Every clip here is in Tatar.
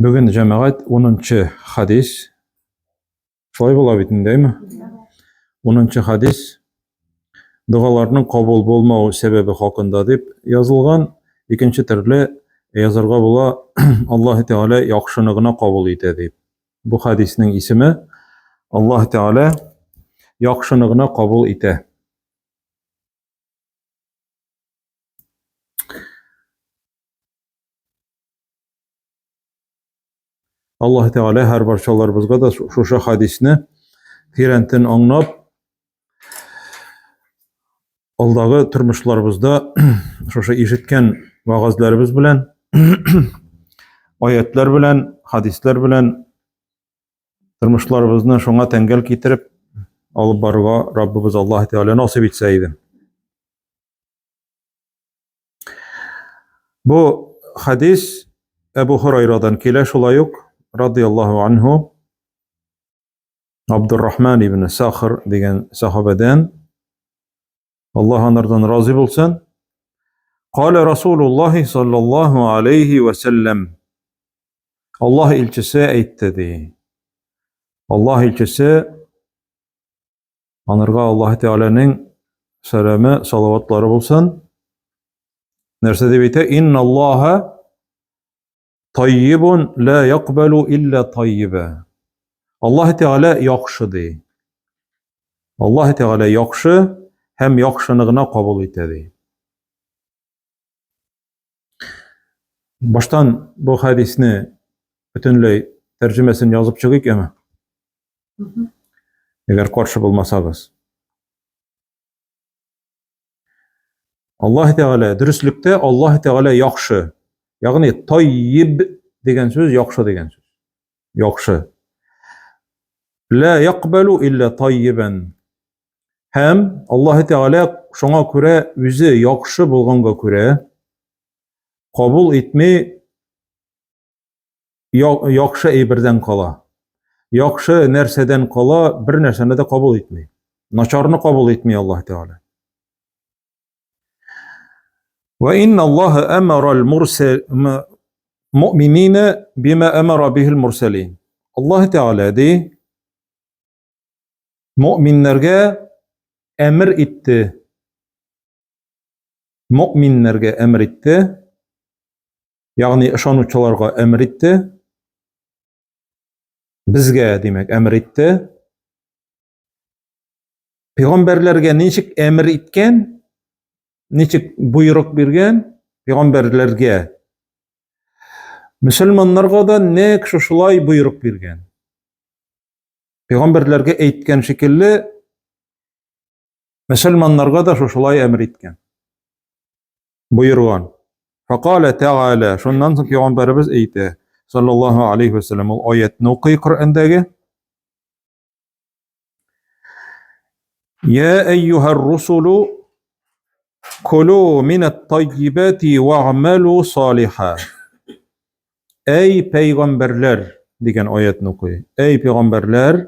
Бүген җәмәгать 10 хадис. Шулай була бит инде, әйме? 10 хадис догаларның кабул булмау сәбәбе хакында дип язылган. Икенче төрле язарга була, Аллаһ Тәгалә яхшыны гына кабул итә дип. Бу хадиснең исеме Аллаһ Тәгалә яхшыны гына кабул итә. Аллаһ Тәгалә һәр барчаларыбызга да шушы хадисне тирәнтен аңлап, алдагы тормышларыбызда шушы ишеткән вәгазьләребез белән, аятлар белән, хадисләр белән тормышларыбызны шуңа тәңгәл китереп алып барырга Раббыбыз Аллаһ Тәгалә насыйп итсә иде. Бу хадис Әбу Хурайрадан килә шулай ук, радияллаһу анһу, Абдуррахман ибн Сахр дигән сахабәдән. Аллаһ анардан разый булсын. Калә Расулуллаһи саллаллаһу алейхи ва саллям. Аллаһ илчесе әйтте ди. Аллаһ илчесе анарга Аллаһ Тәгаләнең сәламе, салаватлары булсын. Нәрсә дип әйтә? Инналлаһа Таййибун ла якбалу илля таййиба. Аллаһ Тәгалә яхшы ди. Аллаһ Тәгалә яхшы һәм яхшыны гына кабул итә ди. Баштан бу хәдисне бөтенләй тәрҗемәсен язып чыгыйк әмма. Әгәр каршы булмасагыз. Аллаһ Тәгалә дөреслектә Аллаһ Тәгалә яхшы. Ягъни таййиб дигән сүз яхшы дигән сүз. Яхшы. Ла якбалу илля таййибан. Һәм Аллаһ Тәгалә шуңа күрә үзе яхшы булганга күрә кабул итми яхшы әйбердән кала. Яхшы нәрсәдән кала бер нәрсәне дә кабул итми. Начарны кабул итми Аллаһ Тәгалә. Ва инна Аллаһ амара ал-мурсал му'минина бима амара бихил мурсалин. Аллаһ Тәгалә ди му'миннәргә әмер итте. Му'миннәргә әмер итте. Ягъни ышанучыларга әмер итте. Безгә, димәк, әмер итте. Пәйгамбәрләргә ничек әмер иткән, ничек боерык биргән пәйгамбәрләргә? Мөселманнарга да нәкъ шушылай боерык биргән. Пәйгамбәрләргә әйткән шикелле, мөселманнарга да шушылай әмер иткән. Боерган. Факалә тәгалә. Шуннан соң пәйгамбәребез әйтә, саллаллаһу алейхи ва саллям, ул аятны укый Коръәндәге. Я әйюһар русулу кулу минат таййибати ва'малу салиха. Әй пәйгамбәрләр дигән аятны укый. Әй пәйгамбәрләр,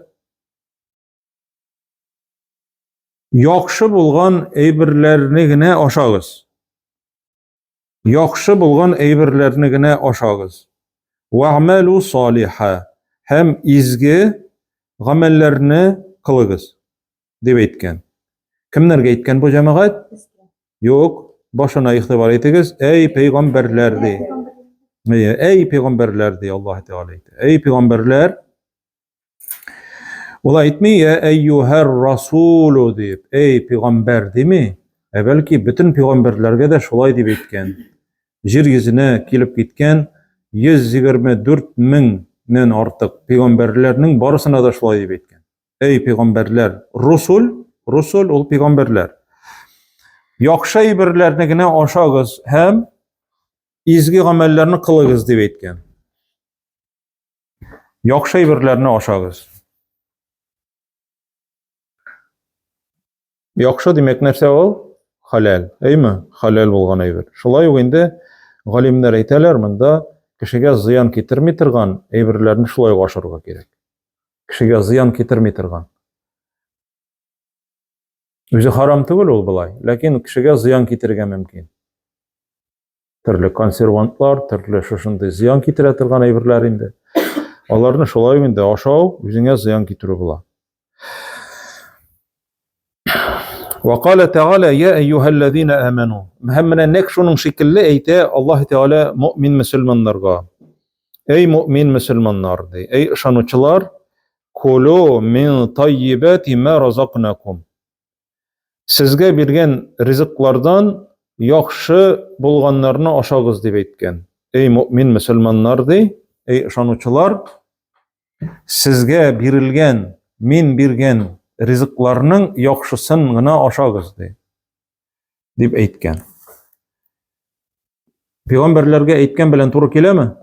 Яхшы булган әйберләрне генә ашагыз. Яхшы булган әйберләрне генә ашагыз. Вәгъмәлу салиха һәм изге гамәлләрне кылыгыз, дип әйткән. Кемнәргә әйткән бу җәмәгать? Юк, башына игътибар итегез. Әй пәйгамбәрләр ди. Әй пәйгамбәрләр ди Аллаһ Тәгалә әйтә. Әй пәйгамбәрләр, Ул әйтми, я әйюһәр расулу дип, эй пәйгамбәр дими, ә бәлки бөтен пәйгамбәрләргә дә шулай дип әйткән. Җир йөзенә килеп киткән 124 меңнән артык пәйгамбәрләрнең барысына да шулай дип әйткән. Эй пәйгамбәрләр, русул, русул ул пәйгамбәрләр. Яхшы әйберләрне генә ашагыз һәм изге гамәлләрне кылыгыз дип әйткән. Яхшы әйберләрне ашагыз. Яхшы димәк нәрсә ул? Хәләл. Әйме? Хәләл булган әйбер. Шулай ук инде галимнәр әйтәләр, монда кешегә зыян китерми торган әйберләрне шулай ук ашарга кирәк. Кешегә зыян китерми торган. Үзе харам түгел ул болай, ләкин кешегә зыян китерергә мөмкин. Төрле консервантлар, төрле шушындый зыян китерә торган әйберләр инде. Аларны шулай ук инде ашау үзеңә зыян китерү була. Вакала Тәгалә я әйюһәлләзина аману. Һәм менә нәкъ шуның шикелле әйтә Аллаһ Тәгалә мөмин мөселманнарга. Эй мөмин мөселманнар, ди. Эй ышанучылар, кулу мин таййибати ма разакнакум. Сезгә биргән ризыклардан яхшы булганнарны ашагыз дип әйткән. Эй мөмин мөселманнар ди, эй ышанучылар, сезгә бирелгән, мин биргән ризыкларның яхшысын гына ашагыз ди. Дип әйткән. Пәйгамбәрләргә әйткән белән туры киләме?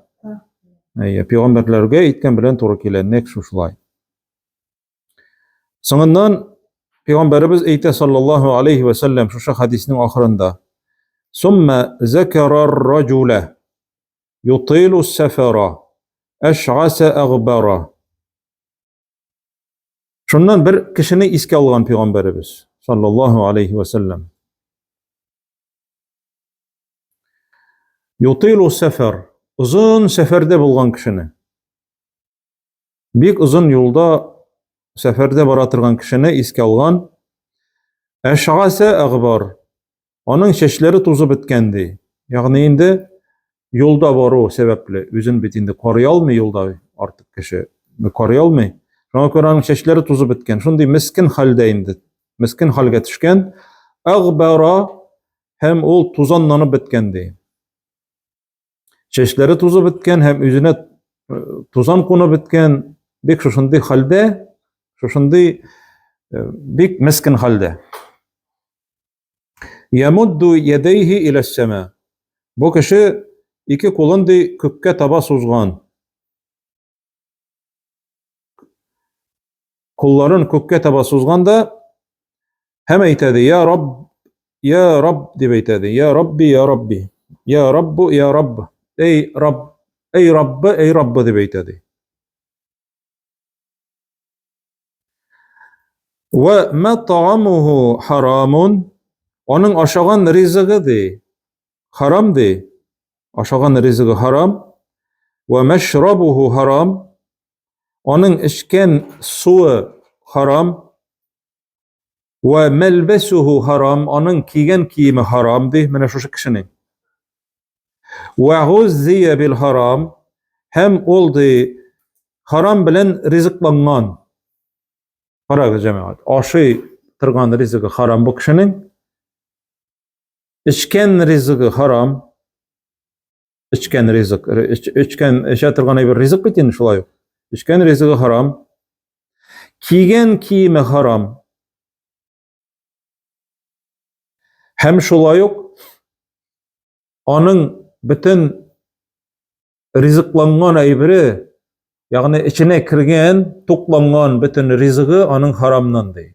Әйе, пәйгамбәрләргә әйткән белән туры килә, нәкъ шушылай. Соңыннан Пәйгамбәребез әйтә саллаллаһу алейхи ва сәлләм шушы хадиснең ахырында. Сумма закара ар-раҗула ютилу сафара аш'аса агбара. Шуннан бер кешене искә алган Пәйгамбәребез саллаллаһу алейхи ва сәлләм. Ютилу сафар, озын сәфәрдә булган кешене. Бик озын юлда сәфәрдә бара торган кешене искә алган. Әшгасә әгбар. Аның чәчләре тузып беткән ди. Ягъни инде юлда бару сәбәпле, үзен бит инде карый алмый юлда артык кеше карый алмый. Шуңа күрә аның чәчләре тузып беткән. Шундый мескен хәлдә инде. Мескен хәлгә төшкән. Әгбара һәм ул тузанланып беткән ди. Чәчләре тузып беткән һәм үзенә э, тузан кунып беткән, бик шушындый хәлдә, шушындый э, бик мескен хәлдә. Ямудду ядайхи иля сама. Бу кеше ике кулын ди күккә таба сузган. Кулларын күккә таба сузган да һәм әйтә ди, я Рабб, я Рабб дип әйтә ди, я Рабби, я Рабби, я Раббу, я Рабб, эй Рабб, эй Раббы, эй Раббы дип әйтә ди. Ва мат'амуху харамун, аның ашаган ризыгы ди, харам ди, ашаган ризыгы харам, вә мәшрабуху харам, аның эчкән суы харам, вә мәлбәсуху харам, аның кигән киеме харам ди, менә шушы кешенең. Вә гуззия бил харам, һәм ул ди харам белән ризыкланган. Карагыз, җәмәгать, ашый торган ризыгы харам бу кешенең. Эчкән ризыгы харам. Эчкән ризык, эчкән, эчә торган әйбер ризык бит инде шулай ук. Эчкән ризыгы харам. Кигән киеме харам. Һәм шулай ук аның бөтен ризыкланган әйбере, ягъни эченә кергән, тукланган бөтен ризыгы аның харамнан ди.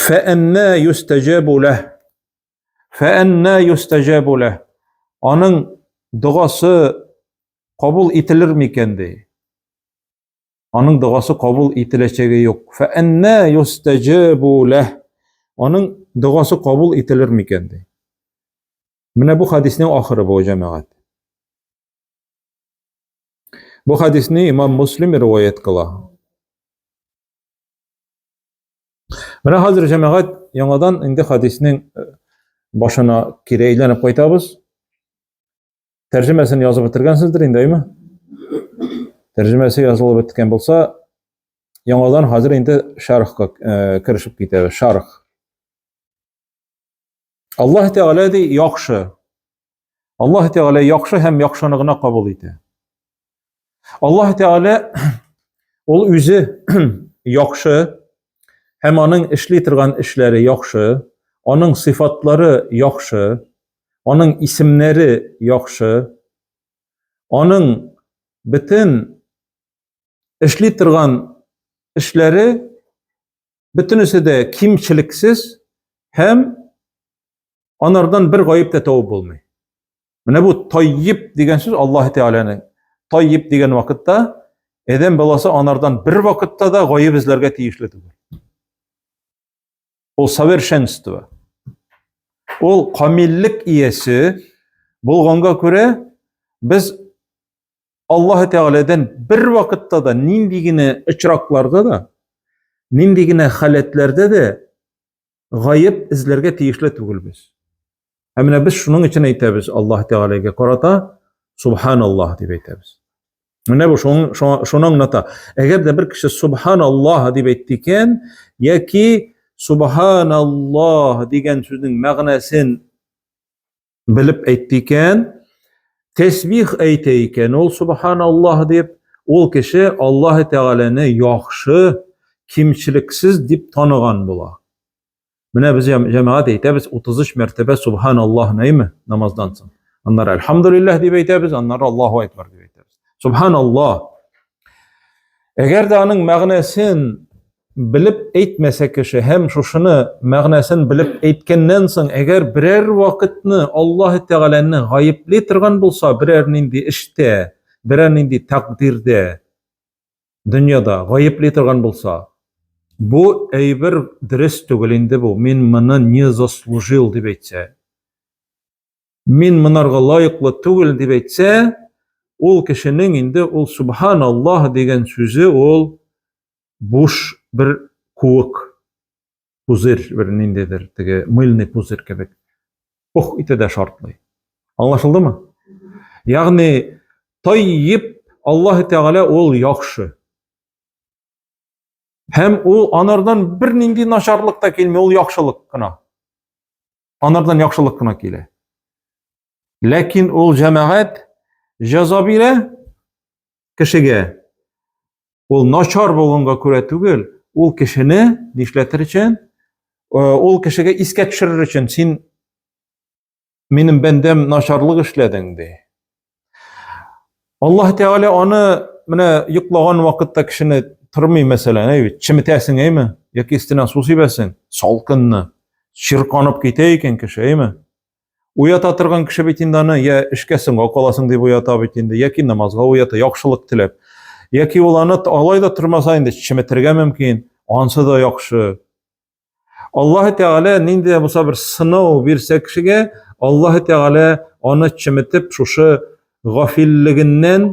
Фәәннә юстәҗәбу ләһ. Фәәннә юстәҗәбу ләһ. Аның догасы кабул ителер микән ди. Аның догасы кабул ителәчәге юк. Фәәннә юстәҗәбу ләһ. Аның догасы кабул ителер микән ди. Менә бу хадиснең ахыры бу җәмәгать. Бу хадисне имам Муслим риваять кыла. Менә хәзер җәмәгать яңадан инде хадиснең э, башына кире әйләнеп кайтабыз. Тәрҗемәсен язып бетергәнсездер инде, әйме? Тәрҗемәсе язылып беткән булса, яңадан хәзер инде шәрхка э, керешеп китәбез. Шәрх. Аллаһ Тәгалә ди яхшы. Аллаһ Тәгалә яхшы һәм яхшыны гына кабул итә. Аллаһ Тәгалә ул үзе яхшы һәм аның эшли торган эшләре яхшы, аның сыйфатлары яхшы, аның исемнәре яхшы, аның бөтен эшли торган эшләре Бөтенесе дә кимчелексез һәм анардан бер гаеп тә табып булмый. Менә бу таййиб дигән сүз Аллаһ Тәгаләнең. Таййиб дигән вакытта адәм баласы анардан бер вакытта да гаеп эзләргә тиешле түгел. Ул совершенство. Ул камиллек иясе булганга күрә без Аллаһ Тәгаләдән бер вакытта да нинди генә очракларда да, нинди генә халәтләрдә дә гаеп эзләргә тиешле түгелбез. Ә менә без шуның өчен әйтәбез Аллаһ Тәгаләгә карата Субханаллаһ дип әйтәбез. Менә бу шуны шуны аңлата. Әгәр дә бер кеше Субханаллаһ дип әйтте икән, яки Субханаллаһ дигән сүзнең мәгънәсен белеп әйтте икән, тәсбих әйтә икән, ул субханаллаһ дип, ул кеше Аллаһ Тәгаләне яхшы, кимчелексез дип таныган була. Менә без җәмәгать әйтәбез 33 мәртәбә субханаллаһ нәйме намаздан соң. Аннары әлхәмдулиллаһ дип әйтәбез, аннары Аллаһу акбар дип әйтәбез. Субханаллаһ. Әгәр дә аның мәгънәсен белеп әйтмәсә кеше һәм шушыны мәгънәсен белеп әйткәннән соң, әгәр берәр вакытны Аллаһ Тәгаләне гаепли торган булса, берәр нинди эштә, берәр нинди тәкъдирдә, дөньяда гаепли торган булса, бу әйбер дөрес түгел инде бу, мин моны не заслужил дип әйтсә, мин монарга лаеклы түгел дип әйтсә, ул кешенең инде ул субханаллаһ дигән сүзе ул буш бер куык, пузырь бер ниндидер теге мыльный пузырь кебек. Пух итә дә шартлый. Аңлашылдымы? Ягъни таййиб Аллаһ Тәгалә ул яхшы. Һәм ул анардан бернинди начарлык та килми, ул яхшылык кына. Анардан яхшылык кына килә. Ләкин ул җәмәгать җәза бирә кешегә. Ул начар булганга күрә түгел, ул кешене нишләтер өчен, э, ул кешегә искә төшерер өчен син минем бәндәм начарлык эшләдең ди. Аллаһ Тәгалә аны менә йоклаган вакытта кешене тормый мәсәлән, әй бит, чеметәсең, әйме? Яки өстенә су сибәсең, салкынны. Чирканып китә икән кеше, әйме? Уята торган кеше бит инде аны, я эшкә соңга каласың дип уята бит инде, яки намазга уята, яхшылык теләп. Яки ул аны алай да тормаса инде чеметергә мөмкин, ансы да яхшы. Аллаһ Тәгалә нинди дә булса бер сынау бирсә кешегә, Аллаһ Тәгалә аны чеметеп шушы гафиллегеннән,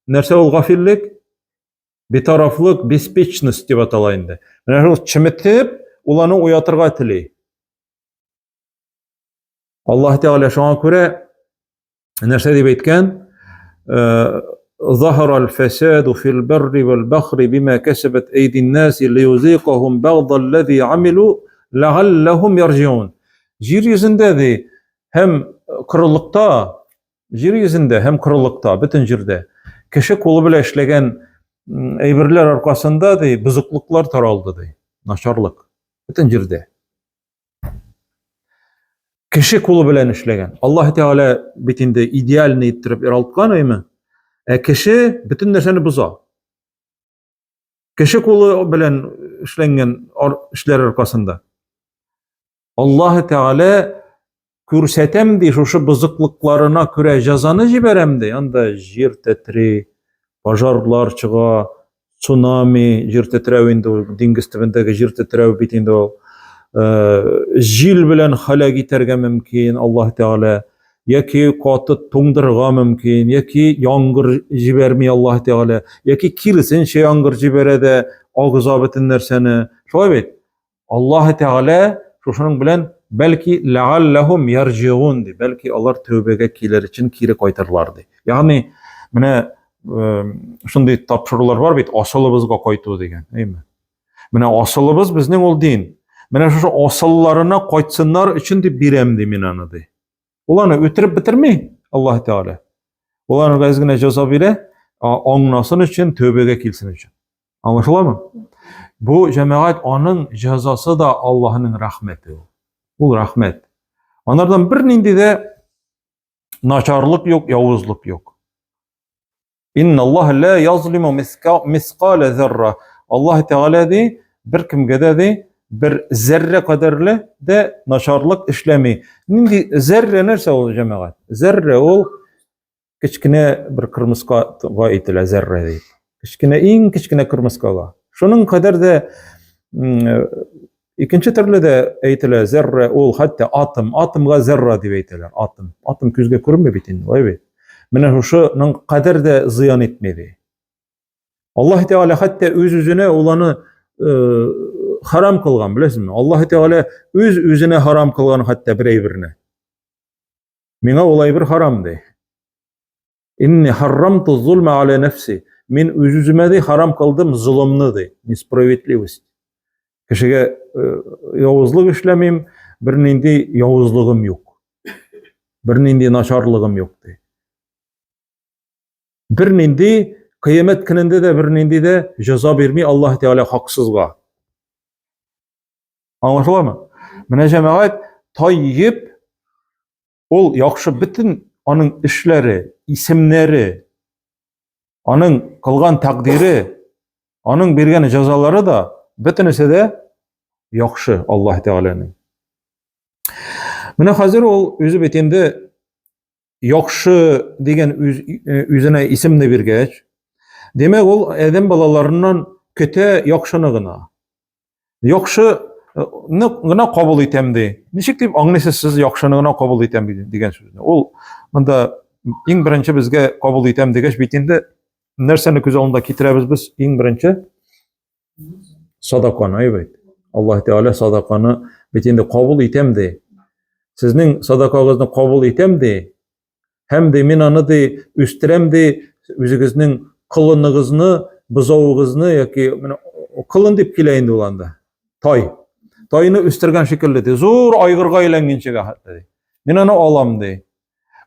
нәрсә ул гафиллек? Битарафлык, беспечность дип атала инде. Менә шул чеметеп, ул аны уятырга тели. Аллаһ Тәгалә шуңа күрә нәрсә дип әйткән? Заһара аль-фасаду фил барри вал бахри бима касабат әйдин наси лиюзикахум бa'д аллази амилу ләгалләһум ярҗиун. Җир йөзендә ди һәм корылыкта, җир йөзендә һәм корылыкта, бөтен җирдә кеше кулы белән эшләгән әйберләр аркасында ди бозыклыклар таралды ди, начарлык бөтен җирдә. Кеше кулы белән эшләгән. Аллаһ Тәгалә бит инде идеальный иттереп яралткан, әйме? Ә кеше бөтен нәрсәне боза. Кеше кулы белән эшләнгән эшләр аркасында. Аллаһ Тәгалә күрсәтәм ди, шушы бозыклыкларына күрә җәзаны җибәрәм ди. Анда җир тетри, пожарлар чыга, цунами, җир тетрәү инде ул, диңгез төбендәге җир тетрәү бит инде ул. Э, җил белән һәлак итәргә мөмкин Аллаһ Тәгалә, яки каты туңдырырга мөмкин, яки яңгыр җибәрми Аллаһ Тәгалә, яки киресенчә яңгыр җибәрә дә агыза бөтен нәрсәне. Шулай бит? Аллаһ Тәгалә шушының белән бәлки ләгалләһум ярҗиун ди, бәлки алар тәүбәгә килер өчен кире кайтырлар ди. Ягъни менә э, шундый тапшырулар бар бит, асылыбызга кайту дигән, әйме? Менә асылыбыз безнең ул дин. Менә шушы асылларына кайтсыннар өчен дип бирәм ди мин аны ди. Ул аны үтереп бетерми Аллаһ Тәгалә. Ул аны әз генә җәза бирә, аңласын өчен, тәүбәгә килсен өчен. Аңлашыламы? Бу җәмәгать аның җәзасы да Аллаһның рәхмәте ул. Ул рәхмәт. Анардан бернинди дә начарлык юк, явызлык юк. Инна Аллаһ ла язлиму мискала зарра. Аллаһ Тәгалә ди, бер кемгә дә ди, бер зәррә кадәрле дә начарлык эшләми. Нинди зәррә нәрсә ул җәмәгать? Зәррә ул кечкенә бер кырмыскага әйтелә зәррә дип. Кечкенә, иң кечкенә кырмыскага. Шуның кадәр дә Икенче төрле дә әйтелә, зәррә ул хәтта атом, атомга зәрра дип әйтәләр, атом. Атом күзгә күренми бит инде, алай бит. Менә шушының кадәр дә зыян итми ди. Аллаһ Тәгалә хәтта үз-үзенә ул аны э, харам кылган, беләсезме? Аллаһ Тәгалә үз-үзенә харам кылган хәтта бер әйберне. Миңа ул әйбер харам ди. Инни харрамту зулма аля нәфси. Мин үз-үземә ди харам кылдым золымны ди, несправедливость. Кешегә э, явызлык эшләмим, бернинди явызлыгым юк. Бернинди начарлыгым юк ди. Бернинди кыямәт көнендә дә бернинди дә җәза бирми Аллаһ Тәгалә хаксызга. Аңлашыламы? Менә җәмәгать таййиб Ул яхшы бөтен аның эшләре, исемнәре, аның кылган тәкъдире, аның биргән җәзалары да бөтенесе дә яхшы Аллаһ Тәгаләнең. Менә хәзер ул үзе бит инде яхшы дигән үз, э, үзенә исемне биргәч, димәк ул адәм балаларыннан көтә яхшыны гына. Яхшы гына кабул итәм ди. Ничек дип аңлыйсыз сез яхшыны гына кабул итәм дигән сүзне? Ул монда иң беренче безгә кабул итәм дигәч бит инде нәрсәне күз алдында китерәбез без иң беренче? Садаканы, әйбәт. Аллаһ Тәгалә садаканы бит инде кабул итәм ди. Сезнең садакагызны кабул итәм ди. Һәм ди, мин аны ди, үстерәм ди, үзегезнең колыныгызны, бозавыгызны яки менә колын дип килә инде ул анда. Тай. Тайны үстергән шикелле ди. Зур айгырга әйләнгәнчегә хәтта ди. Мин аны алам ди.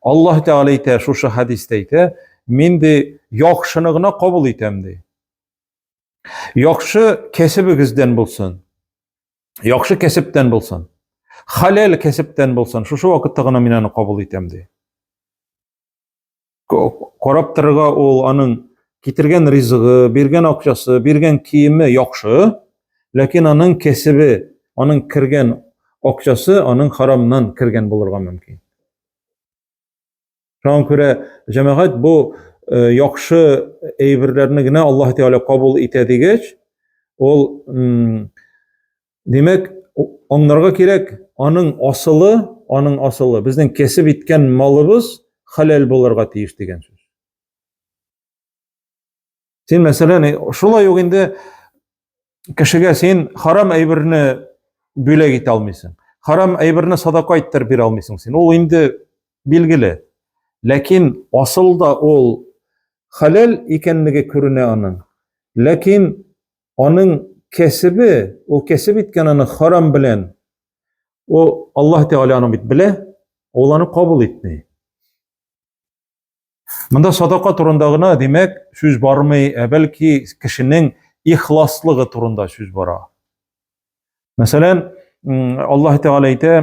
Аллаһ Тәгалә әйтә, шушы хәдистә әйтә, мин ди яхшыны гына кабул итәм ди. Яхшы кәсебегездән булсын. Яхшы кәсептән булсын. Хәләл кәсептән булсын. Шушы вакытта гына мин аны кабул итәм ди. Карап торырга ул аның китергән ризыгы, биргән акчасы, биргән киеме яхшы, ләкин аның кәсебе, аның кергән акчасы аның харамнан кергән булырга мөмкин. Шуңа күрә җәмәгать бу э, яхшы әйберләрне генә Аллаһ Тәгалә кабул итә дигәч, ул димәк, аңларга кирәк, аның асылы, аның асылы безнең кәсеп иткән малыбыз хәләл булырга тиеш дигән сүз. Син мәсәлән, шулай ук инде кешегә син харам әйберне бүләк итә алмыйсың. Харам әйберне садака иттереп бирә алмыйсың син. Ул инде билгеле. Ләкин асылда ул хәләл икәнлеге күренә аның. Ләкин аның кәсебе, ул кәсеп иткән аны харам белән, ул Аллаһ Тәгалә аны бит белә, ул аны кабул итми. Монда садака турында гына, димәк, сүз бармый, ә бәлки кешенең ихласлыгы турында сүз бара. Мәсәлән, Аллаһ Тәгалә әйтә: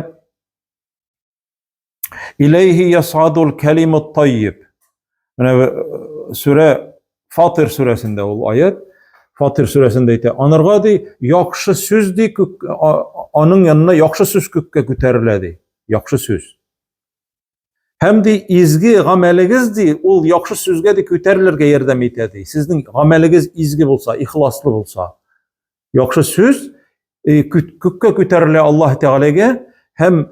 Иләйһи ясадул калимут таййиб. Менә э, сүрә Фатир сүрәсендә ул аят. Фатир сүрәсендә әйтә, анарга ди, яхшы сүз ди, күк, аның янына яхшы сүз күккә күтәрелә ди. Яхшы сүз. Һәм ди, изге гамәлегез ди, ул яхшы сүзгә ди күтәрелергә ярдәм итә ди. Сезнең гамәлегез изге булса, ихласлы булса. Яхшы сүз э, күккә күтәрелә Аллаһ Тәгаләгә һәм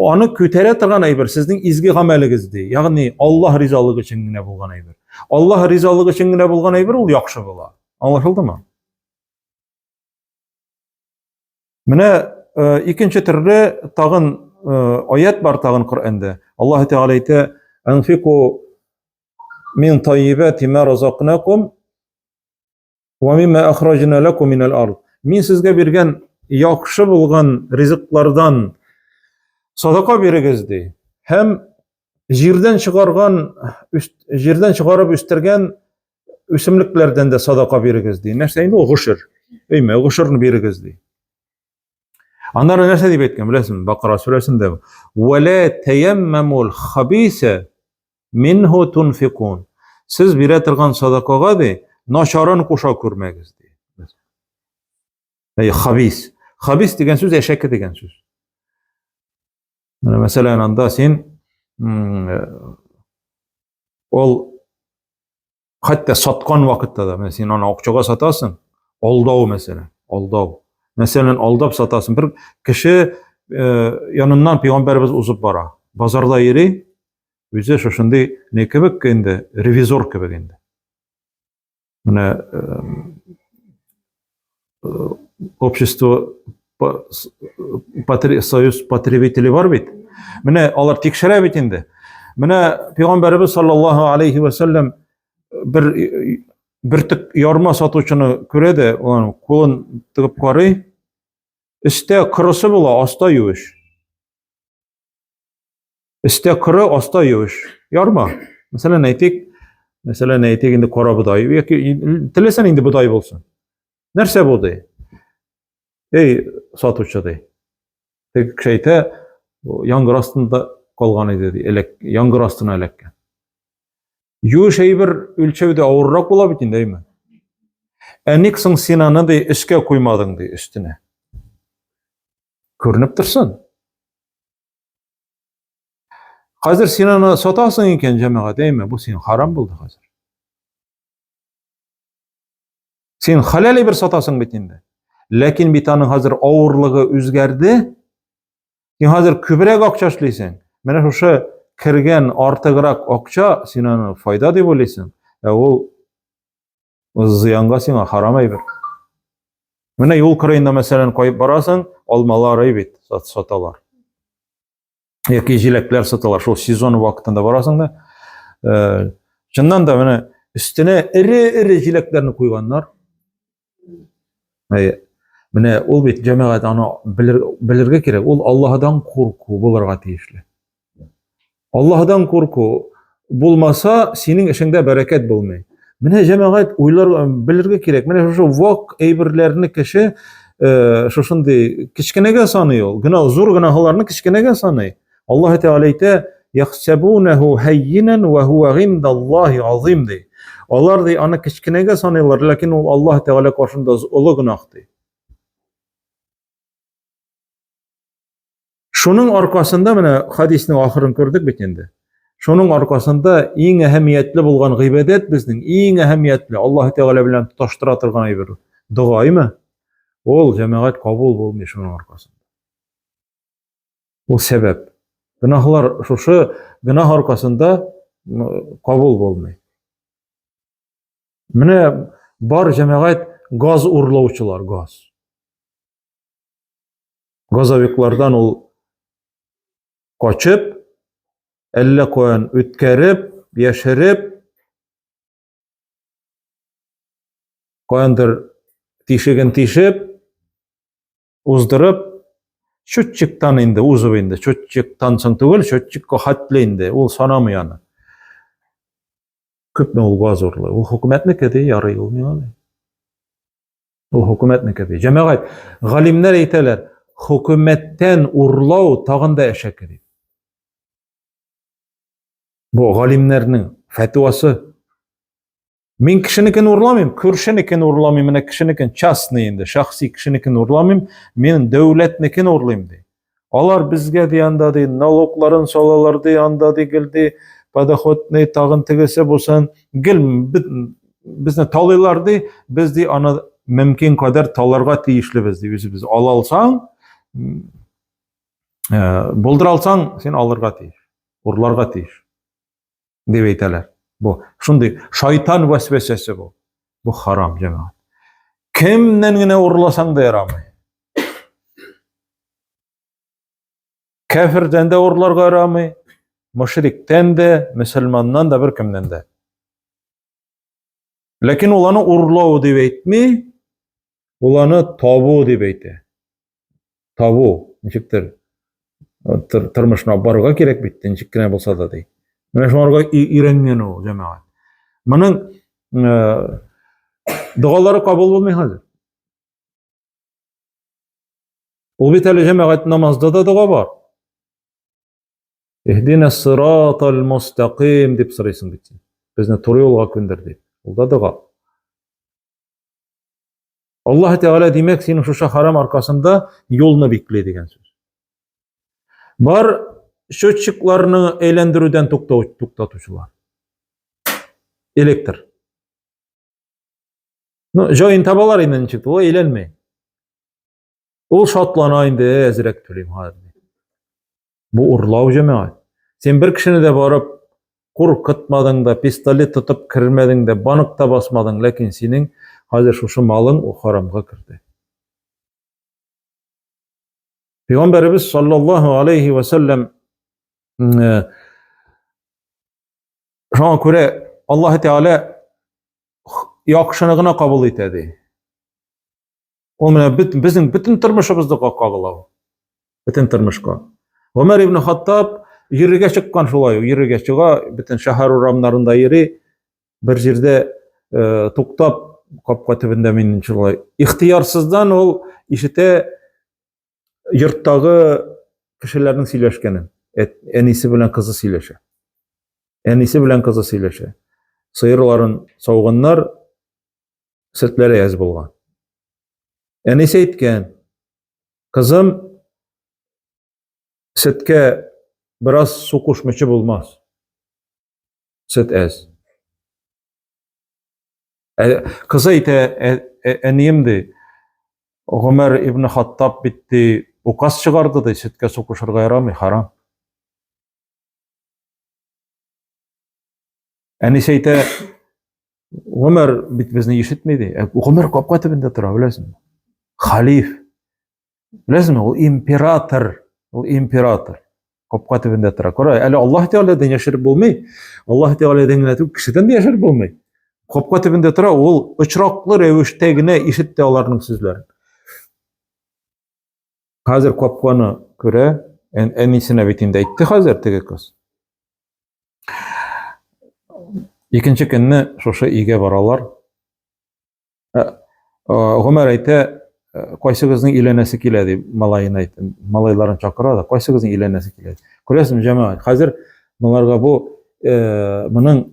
аны күтәрә торган әйбер сезнең изге гамәлегез ди. Ягъни Аллаһ ризалыгы өчен генә булган әйбер. Аллаһ ризалыгы өчен генә булган әйбер ул яхшы була. Аңлашылдымы? Менә э, икенче төрле тагын э, аят бар тагын Коръәндә. Аллаһ Тәгалә әйтә: "Анфику мин таййибати ма разакнакум ва мимма ахраҗна лакум минәл ард". Мин сезгә биргән яхшы булган ризыклардан садака бирегез ди. Һәм җирдән чыгарган, җирдән чыгарып үстергән үсемлекләрдән дә садака бирегез ди. Нәрсә инде ул гошер? Әйме, гошерне бирегез ди. Аннары нәрсә дип әйткән, беләсезме? Бакара сүрәсендә. Вала таяммамул хабиса минху тунфикун. Сез бирә торган садакага ди, начарын куша күрмәгез ди. Әй, хабис. Хабис дигән сүз әшәке дигән сүз. Менә мәсәлән, анда син ул хәтта саткан вакытта да, менә син аны акчага сатасың, алдау мәсәлән, алдау. Мәсәлән, алдап сатасың. Бер кеше э, яныннан пәйгамбәребез узып бара. Базарда йөри, үзе шушындый не кебек инде, ревизор кебек инде. Менә э, э, общество союз потребителей бар бит. Менә алар тикшерә бит инде. Менә пәйгамбәребез саллаллаһу алейхи ва саллям бер бөртек ярма сатучыны күрә дә, аның кулын тыгып карый. Өстә корысы була, аста юеш. Өстә коры, аста юеш. Ярма. Мәсәлән, әйтик, мәсәлән, әйтик инде кара бодай яки теләсә нинди бодай булсын. Нәрсә бу ди? Эй, сатучы ди. Теге кеше әйтә, яңгыр астында калган иде ди, эләк, яңгыр астына эләккән. Юеш әйбер үлчәүдә авыррак була бит инде, әйме? Ә ник соң син аны ди өскә куймадың ди өстенә? Күренеп торсын. Хәзер син аны сатасың икән, җәмәгать, әйме? Бу син харам булды хәзер. Син хәләл әйбер сатасың бит инде. Ләкин бит аның хәзер авырлыгы үзгәрде. Син хәзер күбрәк акча эшлисең. Менә шушы кергән артыграк акча, син аны файда дип уйлыйсың, ә ул зыянга сиңа харам әйбер. Менә юл кырыенда, мәсәлән, кайып барасың, алмалар бит саталар. Яки җиләкләр саталар. Шул сезон вакытында барасың да, э, чыннан да менә өстенә эре-эре җиләкләрне куйганнар. Әйе. Менә ул бит җәмәгать аны белер, белергә кирәк. Ул Аллаһыдан курку булырга тиешле. Аллаһыдан курку булмаса, синең эшеңдә бәрәкәт булмый. Менә җәмәгать уйлар белергә кирәк. Менә шушы вак әйберләрне кеше э, шушындый кечкенәгә саный ул. Гөнаһ, зур гөнаһларны кечкенәгә саный. Аллаһ Тәгалә әйтә, "Яхсабунаху һаййинан ва хуа гиндаллаһи азим" ди. Алар ди аны кечкенәгә саныйлар, ләкин ул Аллаһ Тәгалә каршында олы гөнаһ ди. Шуның аркасында менә хадиснең ахырын күрдек бит инде. Шуның аркасында иң әһәмиятле булган гыйбадәт безнең иң әһәмиятле Аллаһ Тәгалә белән тоташтыра торган әйбер догаймы? Ул җәмәгать кабул булмый шуның аркасында. Ул сәбәп. Гөнаһлар шушы гөнаһ аркасында кабул булмый. Менә бар җәмәгать газ урлаучылар, газ. Газовиклардан ул качып, әллә каян үткәреп, яшереп, каяндыр тишеген тишеп, уздырып, счетчиктан инде узып инде, счетчиктан соң түгел, счетчикка хәтле инде, ул санамый аны. Күпме ул газ урлый? Ул хөкүмәтнеке ди, ярый ул миңа ди. Ул хөкүмәтнеке ди. Җәмәгать, галимнәр әйтәләр, хөкүмәттән урлау тагын да әшәке дип. Бу галимнәрнең фәтвасы. Мин кешенекен урламыйм, күршенекен урламыйм, менә кешенекен частный инде, шәхси кешенекен урламыйм, мин дәүләтнекен урлыйм ди. Алар безгә ди анда ди налогларын салалар ди, анда ди гел ди подоходный тагын тегесе булсын, гел безне талыйлар ди, без ди аны мөмкин кадәр таларга тиешлебез ди үзебез. Ала алсаң, э, булдыра алсаң, син алырга тиеш, урларга тиеш. дип әйтәләр. Бу шундый шайтан вәсвәсәсе бу. Бу харам, җәмәгать. Кемнән генә урласаң да ярамый. Кәфирдән дә урларга ярамый, мөшриктән дә, мөселманнан да, беркемнән дә. Ләкин ул аны урлау дип әйтми, ул аны табу дип әйтә. Табу, ничектер тормышына барырга кирәк бит, ничек кенә булса да ди. Менә шуңарга өйрәнгән ул җәмәгать. Моның догалары кабул булмый хәзер. Ул бит әле җәмәгать намазда да дога бар. Иһдина сиратал мустаким дип сорыйсың бит син. Безне туры юлга күндер дип. Ул да дога. Аллаһ Тәгалә димәк, синең шушы харам аркасында юлны бикли дигән сүз. Бар счетчикларны әйләндерүдән туктатучылар. Электр. Ну, җаен табалар инде ничек, ул әйләнми. Ул шатлана инде, әзрәк түлим хәзер. Бу урлау җәмәгать. Син бер кешене дә барып куркытмадың да, пистолет тотып кермәдең дә, банк та басмадың, ләкин синең хәзер шушы малың ул харамга керде. Пәйгамбәребез саллаллаһу алейхи ва саллям э, шуңа күрә Аллаһ Тәгалә яхшыны гына кабул итә ди. Ул менә бит, безнең бөтен тормышыбызны кагыла ул. Бөтен тормышка. Гомәр ибн Хаттаб йөрергә чыккан шулай, йөрергә чыга, бөтен шәһәр урамнарында йөри. Бер җирдә э, туктап, капка төбендә мин шулай. Ихтыярсыздан ул ишетә йорттагы кешеләрнең сөйләшкәнен. Әнисе белән кызы сөйләшә. Әнисе белән кызы сөйләшә. Сыерларын сауганнар, сөтләре әз булган. Әнисе әйткән, кызым, сөткә бераз су кушмыйча булмас. Сөт әз. Ә, кызы әйтә, әнием ди, Гомәр ибн Хаттаб бит ди, указ чыгарды ди, сөткә су кушырга ярамый, харам. Әнисе әйтә, Гомәр бит безне ишетми ди. Ә Гомәр капка төбендә тора, беләсеңме? Халиф. Беләсеңме, ул император, ул император. Капка төбендә тора. Кара, әле Аллаһ Тәгаләдән яшереп булмый. Аллаһ Тәгаләдән генә түгел, кешедән дә яшереп булмый. Капка төбендә тора, ул очраклы рәвештә генә ишетте аларның сүзләрен. Хәзер капканы күрә, әнисенә бит инде әйтте хәзер теге кыз. Икенче көнне шушы өйгә баралар. Э, э, Гомәр әйтә, э, кайсыгызның өйләнәсе килә дип малаен әйтте. Малайларын чакыра да, кайсыгызның өйләнәсе килә. Күрәсең, җәмәгать, хәзер боларга бу моның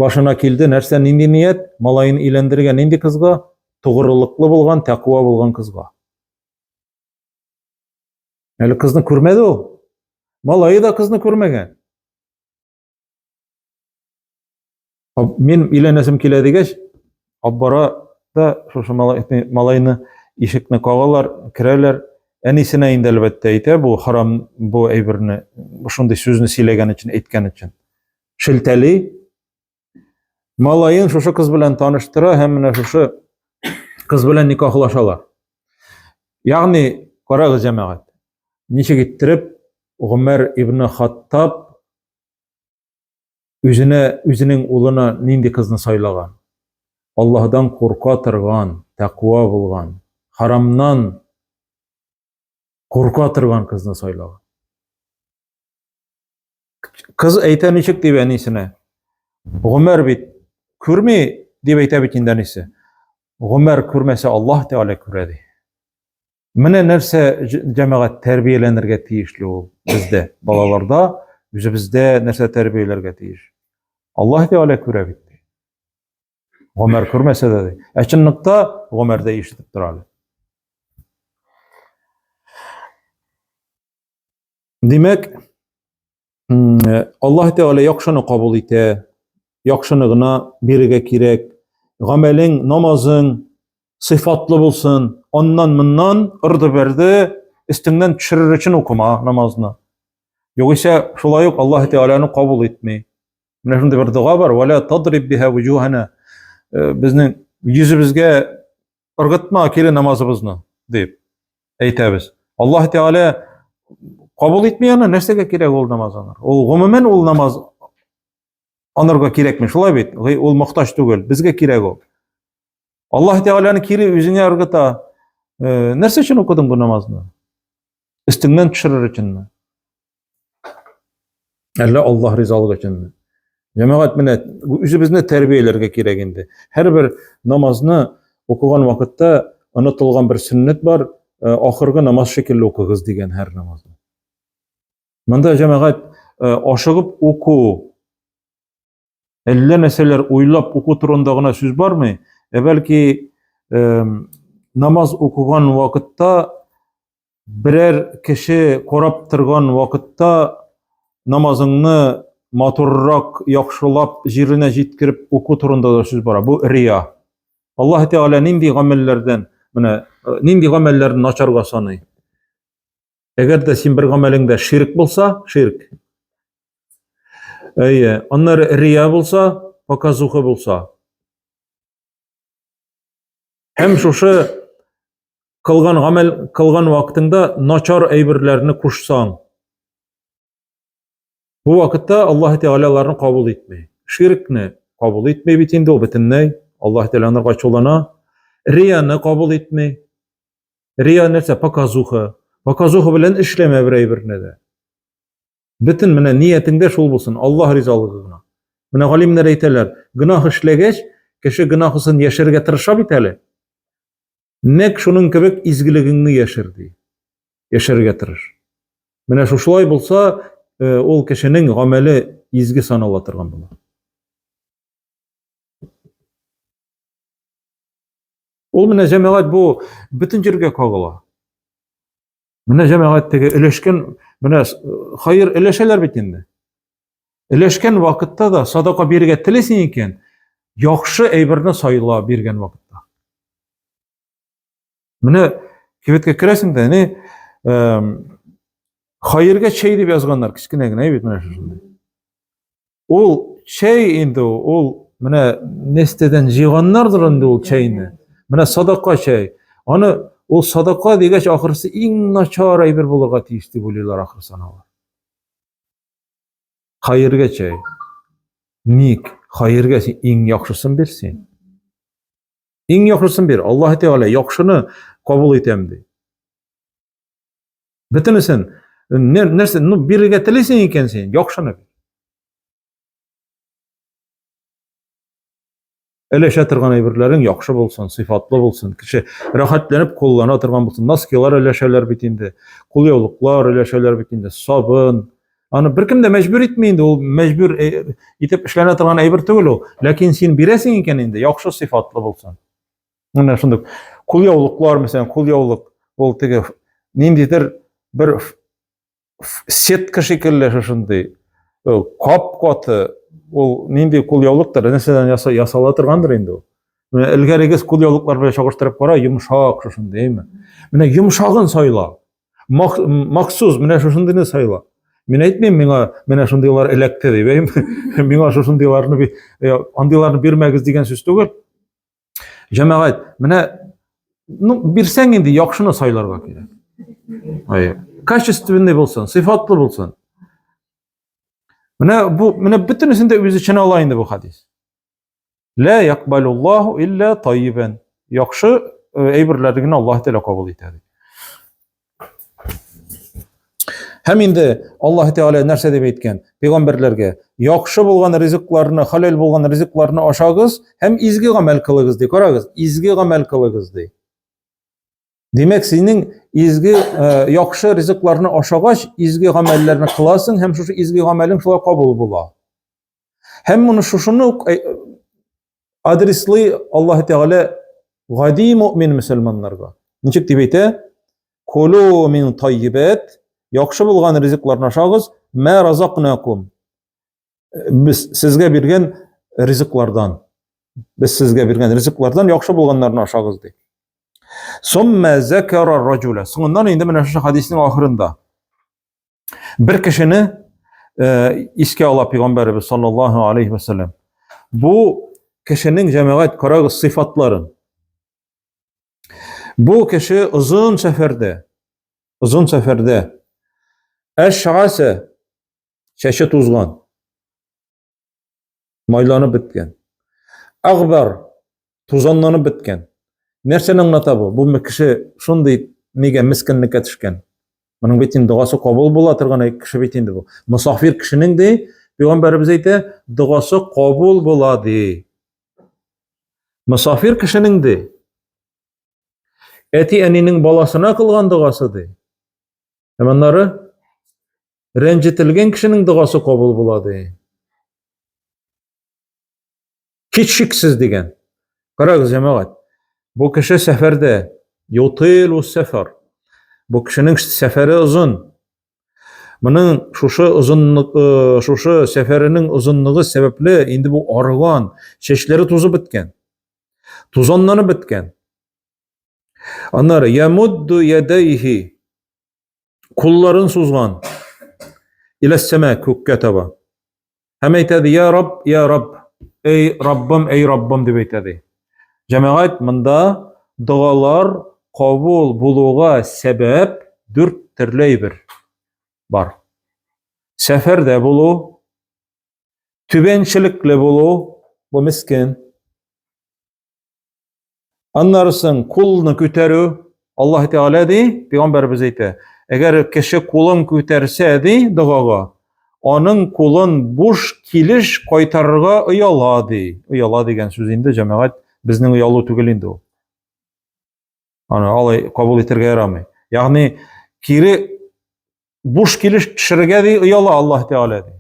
башына килде нәрсә, нинди ният? Малаен өйләндергән нинди кызга? Тугрылыклы булган, тәкъва булган кызга. Әле кызны күрмәде ул. Малае да кызны күрмәгән. Мин өйләнәсем килә дигәч, Аббара да шушы малайны ишекне кагалар, керәләр. Әнисенә инде әлбәттә әйтә бу харам бу әйберне, шундый сүзне сөйләгән өчен, әйткән өчен. Шелтәли. Малаен шушы кыз белән таныштыра һәм менә шушы кыз белән никахлашалар. Ягъни, карагыз җәмәгать, ничек иттереп Гомәр ибн Хаттаб үзенә үзенең улына нинди кызны сайлаган? Аллаһдан курка торган, тәкъва булган, харамнан курка торган кызны сайлаган. Кыз әйтә ничек дип әнисенә. Гомәр бит күрми дип әйтә бит инде әнисе. Гомәр күрмәсә Аллаһ Тәгалә күрә ди. Менә нәрсә җәмәгать тәрбияләнергә тиешле ул бездә, балаларда, үзебездә нәрсә тәрбияләргә тиеш. Аллаһ Тәгалә күрә бит. Гомәр күрмәсә дә ди. Ә чынлыкта Гомәр дә ишетеп тора әле. Димәк, Аллаһ Тәгалә яхшыны кабул итә, яхшыны гына бирергә кирәк. Гамәлең, намазың сыйфатлы булсын. Аннан моннан ырды-берде өстеңнән төшерер өчен укыма намазны. Югыйсә, шулай ук Аллаһ Тәгаләне кабул итми. Менә шундый бер дога бар, "Вала тадриб биха вуҗухана". Э, безнең йөзебезгә ыргытма кире намазыбызны дип әйтәбез. Аллаһ Тәгалә кабул итми аны, нәрсәгә кирәк ул намаз анар? Ул гомумән ул намаз анарга кирәкми, шулай бит? Ул мохтаҗ түгел, безгә кирәк ул. Аллаһ Тәгаләне кире үзеңә ыргыта. Э, нәрсә өчен укыдың бу намазны? Өстеңнән төшерер өченме? Әллә Аллаһ ризалыгы өченме? Җәмәгать менә үзебезне тәрбияләргә кирәк инде. Һәрбер намазны укыган вакытта онытылган бер сөннәт бар, э, ахыргы намаз шикелле укыгыз дигән һәр намазны. Монда җәмәгать э, ашыгып уку, әллә нәрсәләр уйлап уку турында гына сүз бармый, ә бәлки э, намаз укыган вакытта берәр кеше карап торган вакытта намазыңны матуррак, яхшылап, җиренә җиткереп уку турында да сүз бара. Бу рия. Аллаһ Тәгалә нинди гамәлләрдән менә нинди гамәлләрне начарга саный? Әгәр дә син бер гамәлеңдә ширк булса, ширк. Әйе, аннары рия булса, показуха булса. Һәм шушы кылган гамәл кылган вакытыңда начар әйберләрне кушсаң, бу вакытта Аллаһ Тәгалә аларны кабул итми. Ширкне кабул итми бит инде ул бөтенләй. Аллаһ Тәгалә анарга ачулана. Рияны кабул итми. Рия нәрсә? Показуха. Показуха белән эшләмә бер әйберне дә. Бөтен менә ниятеңдә шул булсын, Аллаһ ризалыгы гына. Менә галимнәр әйтәләр, гөнаһ эшләгәч, кеше гөнаһысын яшерергә тырыша бит әле. Нәкъ шуның кебек изгелегеңне яшер ди. Яшерергә тырыш. Менә шушылай булса, э, ул кешенең гамәле изге санала торган була. Ул менә җәмәгать бу бөтен җиргә кагыла. Менә җәмәгать теге өләшкән, менә хайыр өләшәләр бит инде. Өләшкән вакытта да садака бирергә телисең икән, яхшы әйберне сайла биргән вакытта. Менә кибеткә керәсең дә, не хайырга чәй дип язганнар, кечкенә генә бит менә шушындый. Ул чәй инде ул менә нестедән җыйганнардыр инде ул чәйне. Менә садака чәй. Аны ул садака дигәч ахырсы иң начар әйбер булырга тиеш дип уйлыйлар ахырсы алар. Хәергә чәй. Ник? Хәергә син иң яхшысын бир син. Иң яхшысын бир. Аллаһ Тәгалә яхшыны кабул итәм ди. Бөтенесен нәрсә, ну бирергә телисең икән син, яхшыны бир. Өләшә торган әйберләрең яхшы булсын, сыйфатлы булсын, кеше рәхәтләнеп куллана торган булсын. Носкилар өләшәләр бит инде, кулъяулыклар өләшәләр бит инде, сабын. Аны беркем дә мәҗбүр итми инде, ул мәҗбүр э, итеп эшләнә торган әйбер түгел ул. Ләкин син бирәсең икән инде, яхшы сыйфатлы булсын. Менә шундый кулъяулыклар, мәсәлән, кулъяулык ул теге ниндидер бер сетка шикелле шушындый э, кап-каты ул нинди кулъяулыктыр, нәрсәдән яса, ясала торгандыр инде ул. Менә элгәрегез кулъяулыклар белән чагыштырып кара, йомшак шушындый, әйме? Менә йомшагын сайла. Махсус менә шушындыйны сайла. Мин әйтмим, миңа менә шундыйлар эләкте дип, әйме? Миңа шушындыйларны э, андыйларны бирмәгез дигән сүз түгел. Җәмәгать, менә ну бирсәң инде яхшыны сайларга кирәк. Әйе. Качественный булсын, сыйфатлы булсын. Менә бу менә бөтенесен дә үз эченә ала инде бу хадис. Ла якбалуллаһу илля тайибан. Яхшы э, әйберләрне генә Аллаһ Тәгалә кабул итә. Һәм инде Аллаһ Тәгалә нәрсә дип әйткән? Пәйгамбәрләргә, яхшы булган ризыкларны, халәл булган ризыкларны ашагыз һәм изге гамәл кылыгыз ди. Карагыз, изге гамәл кылыгыз ди. Димәк, синең изге э, яхшы ризыкларны ашагач, изге гамәлләрне кыласың һәм шушы изге гамәлең шулай кабул була. Һәм моны шушыны ук э, адреслый Аллаһ Тәгалә гади мөмин мөселманнарга. Ничек дип әйтә? Кулу мин таййибат, яхшы булган ризыкларны ашагыз, мә разакнакум. Без сезгә биргән ризыклардан. Без сезгә биргән ризыклардан яхшы булганнарны ашагыз ди. Сумма закара раҗула. Соңыннан инде менә шушы хадиснең ахырында Бер кешене э, искә ала пәйгамбәребез саллаллаһу алейхи вәсәлләм. Бу кешенең җәмәгать карагыз сыйфатларын. Бу кеше озын сәфәрдә, озын сәфәрдә әшгаса чәче тузган. Майланып беткән. Агбар тузанланып беткән. Нәрсәне аңлата бу? Бу кеше шундый нигә мескенлеккә төшкән. Моның бит инде догасы кабул була торган кеше бит инде бу. Мосафир кешенең ди, пәйгамбәребез әйтә, догасы кабул була ди. Мосафир кешенең ди. Әти-әнинең баласына кылган догасы ди. Һәм аннары рәнҗетелгән кешенең догасы кабул була ди. Һичшиксез дигән. Карагыз, җәмәгать. Бу кеше сәфәрдә. Ютилу сәфәр. Бу кешенең сәфәре озын. Моның шушы озынлык, э, шушы сәфәренең озынлыгы сәбәпле инде бу арыган, чәчләре тузып беткән. Тузанланып беткән. Аннары ямудду ядайхи кулларын сузган иләссәмә күккә таба. Һәм әйтә ди, я Рабб, я Рабб, эй Раббым, эй Раббым дип әйтә ди. Җәмәгать монда догалар кабул булуга сәбәп дүрт төрле әйбер бар. Сәфәрдә булу, түбәнчелекле булу, бу мискен. Аннары соң кулны күтәрү, Аллаһ Тәгалә ди, пәйгамбәребез әйтә, әгәр кеше кулын күтәрсә ди догага, аның кулын буш килеш кайтарырга ояла ди. Ояла дигән сүз инде җәмәгать безнең оялу түгел инде ул. Аны алай кабул итәргә ярамый. Ягъни кире буш килеш төшерергә ди ояла Аллаһ Тәгалә ди.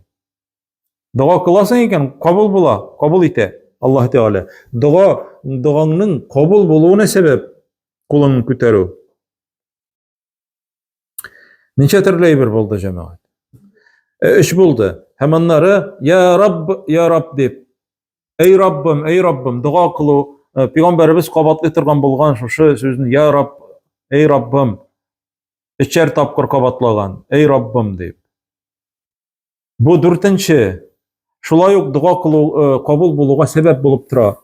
Дога кыласың икән, кабул була, кабул итә Аллаһ Тәгалә. Дога, догаңның кабул булуына сәбәп кулыңны күтәрү. Ничә төрле әйбер булды, җәмәгать? Э, өч булды. Һәм аннары я Рабб, я Рабб дип. Эй Раббым, эй Раббым, дога кылу, э, пәйгамбәребез кабатлый торган булган шушы сүзне я Рабб, эй Раббым. Өчәр тапкыр кабатлаган, эй Раббым дип. Бу дүртенче, шулай ук дога кылу э, кабул булуга сәбәп булып тора.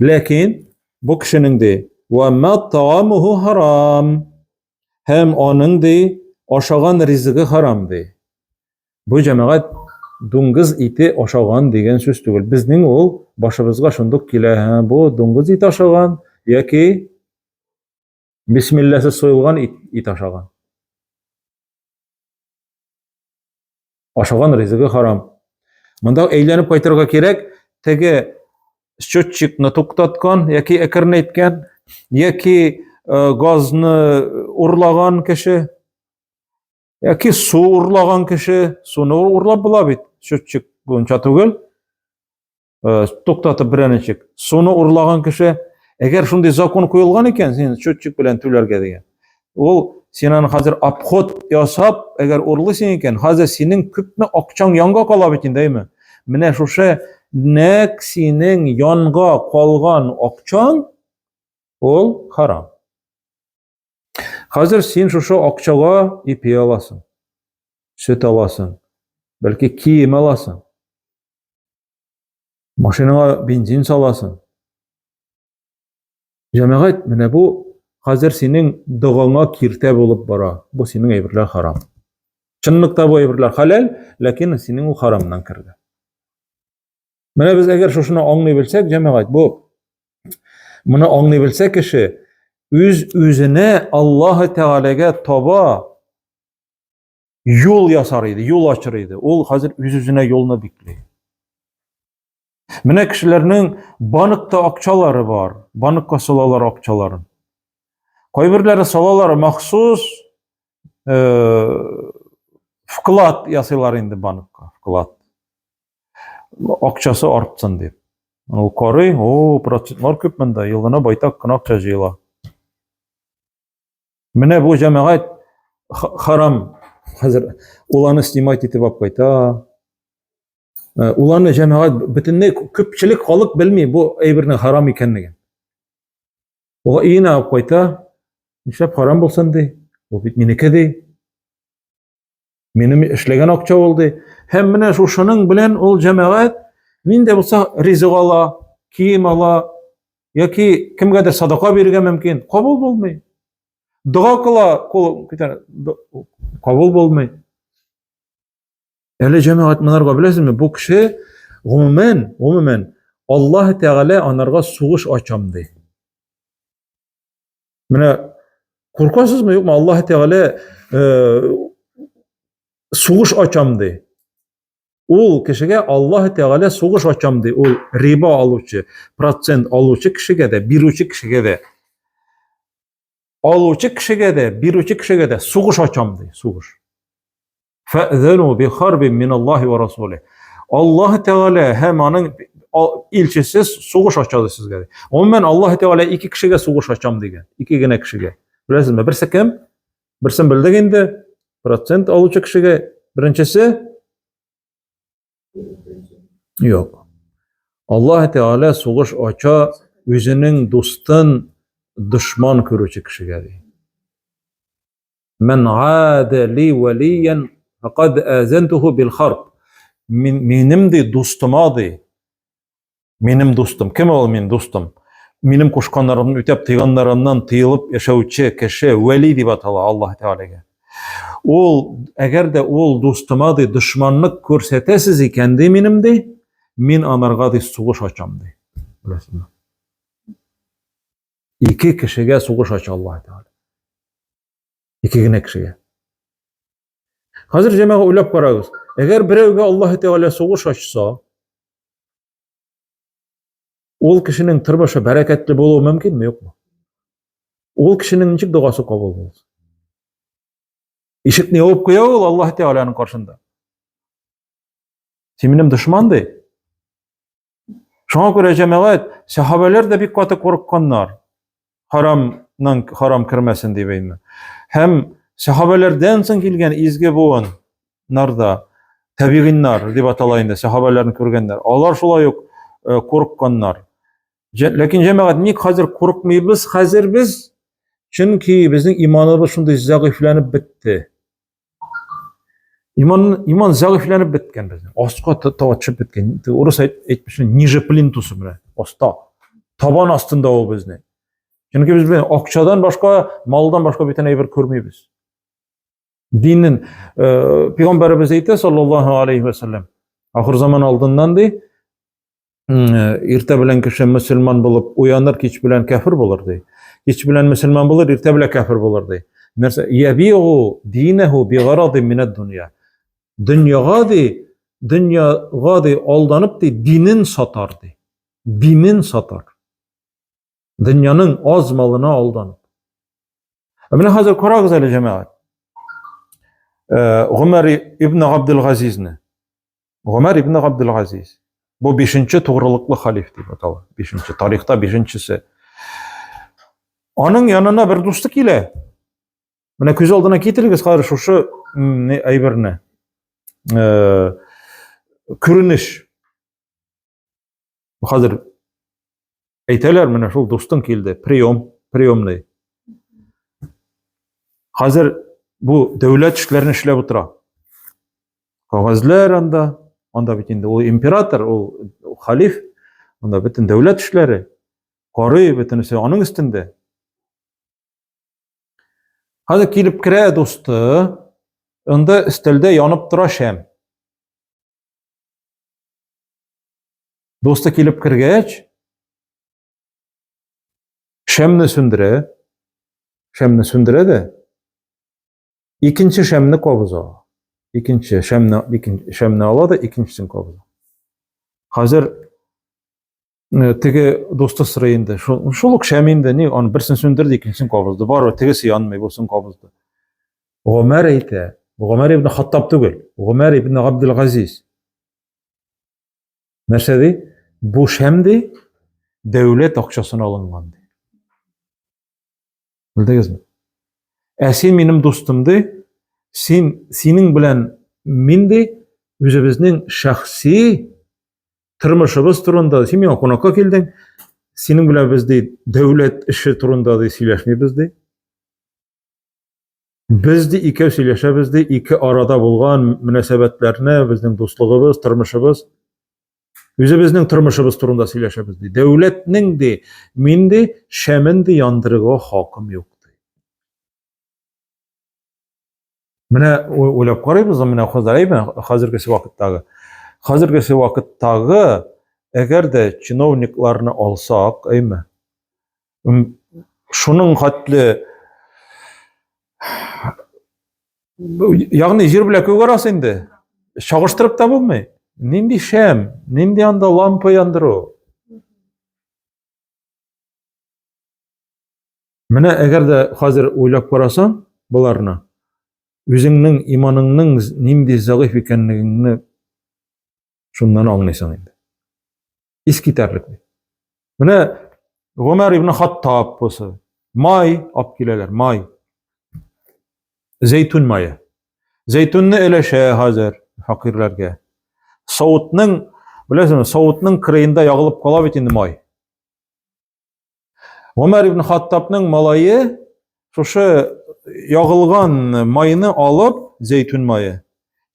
Ләкин бу кешенең ди, ва матамуху харам. Һәм аның ди ашаган ризыгы харам ди. Бу җәмәгать дуңгыз ите ашаган дигән сүз түгел. Безнең ул башыбызга шундук килә, бу дуңгыз ите ашаган яки бисмилләсез суелган ит, ит ашаган. Ашаган ризыгы харам. Монда әйләнеп кайтырга кирәк, теге счетчикны туктаткан яки әкренәйткән, яки э, газны урлаган кеше, яки су урлаган кеше, суны урлап була бит, счетчик буенча түгел. Э, туктатып берәр суны урлаган кеше, әгәр шундый закон куелган икән, син счетчик белән түләргә дигән. Ул син аны хәзер обход ясап, әгәр урлыйсың икән, хәзер синең күпме акчаң янга кала бит инде, әйме? Менә шушы нәк синең янга калган акчаң ул харам. Хәзер син шушы акчага ипи аласың, сөт аласың, бәлки кием аласың. Машинаңа бензин саласың. Җәмәгать, менә бу хәзер синең догаңа киртә булып бара. Бу синең әйберләр харам. Чынлыкта бу әйберләр хәләл, ләкин синең ул харамнан керде. Менә без әгәр шушыны аңлый белсәк, җәмәгать, бу моны аңлый белсә кеше үз үзенә Аллаһ Тәгаләгә таба юл ясар иде, юл ачыр иде. Ул хәзер үз-үзенә юлны бикли. Менә кешеләрнең банкта акчалары бар, банкка салалар акчаларын. Кайберләре салалар махсус э, вклад ясыйлар инде банкка, вклад. Акчасы артсын дип. Ул карый, о, процентлар күп монда, елына байтак кына акча җыела. Менә бу җәмәгать харам. Хәзер ул аны снимать итеп алып кайта. Э, ул аны җәмәгать бөтенләй күпчелек халык белми бу әйбернең харам икәнлеген. Ул өенә алып кайта. Нишләп харам булсын ди? Ул бит минеке ди. Минем эшләгән акча ул ди. Һәм менә шушының белән ул җәмәгать нинди булса ризык ала, кием ала, яки кемгәдер садака бирергә мөмкин. Кабул булмый. Дога кыла, кул күтәрә, кабул булмый. Әле җәмәгать монарга беләсезме, бу кеше гомумән, гомумән Аллаһ Тәгалә анарга сугыш ачам ди. Менә куркасызмы, юкмы? Аллаһ Тәгалә э, сугыш ачам ди. Ул кешегә Аллаһ Тәгалә сугыш ачам ди. Ул риба алучы, процент алучы кешегә дә, бирүче кешегә дә. Алучы кешегә дә, бирүче кешегә дә сугыш ачам ди, сугыш. Фәзәну би харбин мин Аллаһи ва расулih. Аллаһ Тәгалә һәм аның илчесе сугыш ачады сезгә. Гомумән Аллаһ Тәгалә ике кешегә сугыш ачам дигән. Ике генә кешегә. Беләсезме, берсе кем? Берсен белдек инде. Процент алучы кешегә. Беренчесе Юк. Аллаһ Тәгалә сугыш ача үзенең дустын дошман күрүче кешегә ди. Мән ада ли валиян фақад азантуху бил харб. Мин, минем ди дустыма ди. Минем дустым. Кем ул минем дустым? Минем кушканнарымны үтәп, тыйганнарымнан тыелып яшәүче кеше вәли дип атала Аллаһ Тәгаләгә. Ул әгәр дә ул дустыма ди дошманлык күрсәтәсез икән ди минем ди, мин анарга ди сугыш ачам ди. Беләсезме? Ике кешегә сугыш ача Аллаһ Тәгалә. Ике генә кешегә. Хәзер җәмәгать уйлап карагыз. Әгәр берәүгә Аллаһ Тәгалә сугыш ачса, ул кешенең тормышы бәрәкәтле булуы мөмкинме, юкмы? Ул кешенең ничек догасы кабул булсын? Ишекне ябып куя ул Аллаһ Тәгаләнең каршында. Син минем дошман ди. Шуңа күрә җәмәгать, сәхабәләр дә бик каты курыкканнар. Харамнан харам кермәсен дип әйтме. Һәм сәхабәләрдән соң килгән изге буын нарда табигиннар дип атала инде сәхабәләрне күргәннәр. Алар шулай ук э, курыкканнар. Ләкин җәмәгать ник хәзер курыкмыйбыз? Хәзер без чөнки безнең иманыбыз шундый зәгыйфьләнеп бетте. Иман, иман зәгыйфьләнеп беткән безнең. Аска таба төшеп беткән. Урыс әйтмешли, ниже плинтуса менә, аста. Табан астында ул безнең. Чөнки без белән акчадан башка, малдан башка бүтән әйбер күрмибез. Диннең э, пәйгамбәребез әйтә, саллаллаһу алейхи ва саллям, ахыр заман алдыннан ди, иртә белән кеше мөселман булып уяныр, кич белән кәфер булыр ди. Кич белән мөселман булыр, иртә белән кәфер булыр ди. Нәрсә? Ябигу динәһу бигаради минәд дөнья. Дөньяга ди, дөньяга ди алданып ди, динен сатар ди. Динен сатар. Дөньяның аз малына алданып. Ә менә хәзер карагыз әле, җәмәгать. Гомәр ибн Габдел-Газизне. Гомәр ибн Габделгазиз. Бу бишенче тугрылыклы халиф дип атала. Бишенче, тарихта бишенчесе. Аның янына бер дусты килә. Менә күз алдына китерегез хәзер шушы әйберне. Э, күренеш. Хәзер әйтәләр, менә шул дустың килде, прием, приемный. Хәзер бу дәүләт эшләрен эшләп утыра. Кәгазьләр анда, анда бит инде ул император, ул халиф, анда бөтен дәүләт эшләре, карый бөтенесе аның өстендә. Хәзер килеп керә дусты, анда өстәлдә янып тора шәм. Дусты килеп кергәч, шәмне сүндерә, шәмне сүндерә дә, икенче шәмне кабыза. Икенче шәмне, икенче шәмне ала да икенчесен кабыза. Хәзер э, теге дусты сорый инде. Шул, шул ук шәм инде, ни, аны берсен сүндерде, икенчесен кабызды. Барыбер тегесе янмый, бусын кабызды. Гомәр әйтә, Гомәр ибн Хаттаб түгел, Гомәр ибн Габделгазиз. Нәрсә ди? Бу шәм ди, дәүләт акчасына алынган ди. Белдегезме? Ә син минем дустым ди, син синең белән мин ди, үзебезнең шәхси тормышыбыз турында, син миңа кунакка килдең, синең белән без ди дәүләт эше турында ди сөйләшмибез ди. Без ди икәү сөйләшәбез ди, ике арада булган мөнәсәбәтләрне, безнең дуслыгыбыз, тормышыбыз, үзебезнең тормышыбыз турында сөйләшәбез ди. Дәүләтнең ди, мин ди, шәмен ди яндырырга хакым юк ди. Менә уйлап карыйбыз, менә хәзер әйбә, хәзергесе вакыттагы. Хәзергесе вакыттагы, әгәр дә чиновникларны алсак, әйме, шуның хәтле ягъни җир белән күк арасы инде чагыштырып та булмый нинди шәм нинди анда лампа яндыру менә әгәр дә хәзер уйлап карасаң боларны үзеңнең иманыңның нинди зәгыйфь икәнлегеңне шуннан аңлыйсың инде Искитәрлек бит. Менә Гомәр ибн Хаттаб бусы. Май алып киләләр, май. Зәйтүн мае. Зәйтүнне өләшә хәзер факирләргә. Савытның, беләсезме, савытның кырыенда ягылып кала бит инде май. Гомәр ибн Хаттабның малае шушы ягылган майны алып, зәйтүн мае,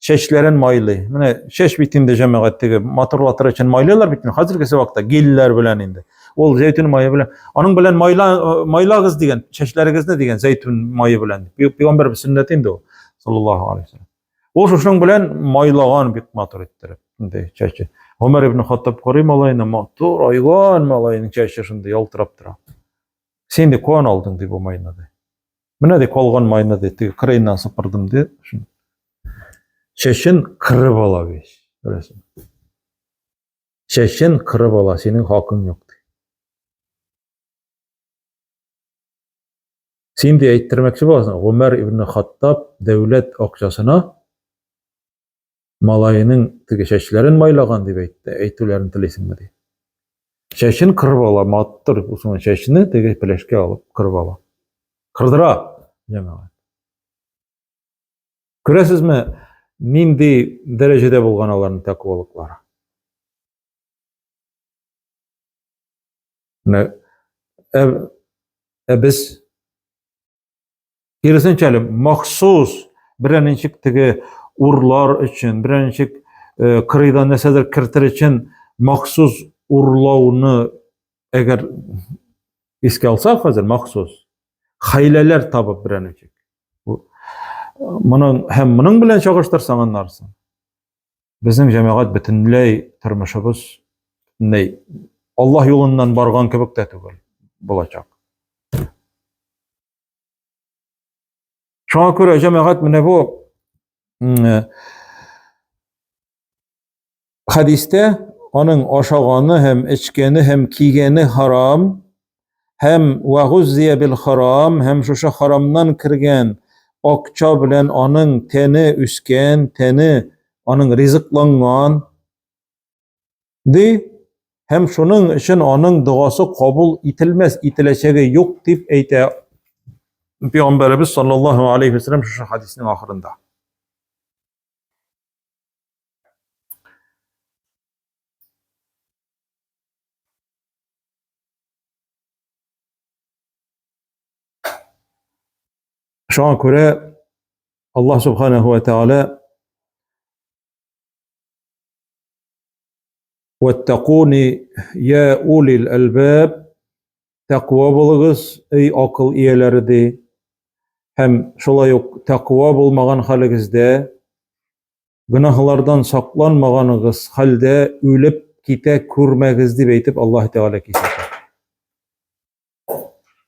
чәчләрен майлый. Менә чәч бит инде җәмәгать теге матурлатыр өчен майлыйлар бит инде хәзерге вакытта гельләр белән инде. Ул зәйтүн мае белән, аның белән майла, майлагыз дигән, чәчләрегезне дигән зәйтүн мае белән. Пәйгамбәр сөннәте инде ул, саллаллаһу алейһи вәсәлләм. Ул шушының белән майлаган бик матур иттереп. Инде чәче. Гомәр ибн Хаттаб карый малайны, матур айган малайның чәче шундый ялтырап тора. Син ди каян алдың ди бу майны ди. Менә ди калган майны ди, теге кырыеннан сыпырдым ди. Чәчен кырып ала бит. Беләсең. Чәчен кырып ала, синең хакың юк ди. Син ди әйттермәкче буласың, Гомәр ибн Хаттаб дәүләт акчасына малаеның теге чәчләрен майлаган дип әйтте, әйтүләрен телисеңме ди. Чәчен кырып ала, матур шуның чәчне теге пеләшкә алып кырып ала. Кырдыра, җәмәгать. Күрәсезме, нинди дәрәҗәдә булган аларның тәкъвалыклары? Менә ә, ә без киресенчә әле махсус берәр ничек теге урлар өчен, берәр ничек э, кырыйдан нәрсәдер кертер өчен махсус урлауны әгәр искә алсак хәзер махсус хәйләләр табып берәр ничек. Моның һәм моның белән чагыштырсаң аннарсын. Безнең җәмәгать бөтенләй тормышыбыз бөтенләй Аллаһ юлыннан барган кебек тә түгел булачак. Шуңа күрә җәмәгать менә бу хәдистә аның ашаганы һәм эчкәне һәм кигәне харам һәм вагуззия бил харам һәм шушы харамнан кергән акча белән аның тәне үскән, тәне аның ризыкланган ди һәм шуның өчен аның догасы кабул ителмәс, ителәчәге юк дип әйтә Пәйгамбәребез саллаллаһу алейхи вәсәлләм шушы хадиснең ахырында. Шуңа күрә Аллаһ субханаһу ва тааля Ваттакуни я улил әлбаб тәкъва булыгыз, эй акыл ияләре ди. Һәм шулай ук тәкъва булмаган хәлегездә Гөнаһлардан сакланмаганыгыз хәлдә үлеп китә күрмәгез дип әйтеп Аллаһ Тәгалә кисәтә.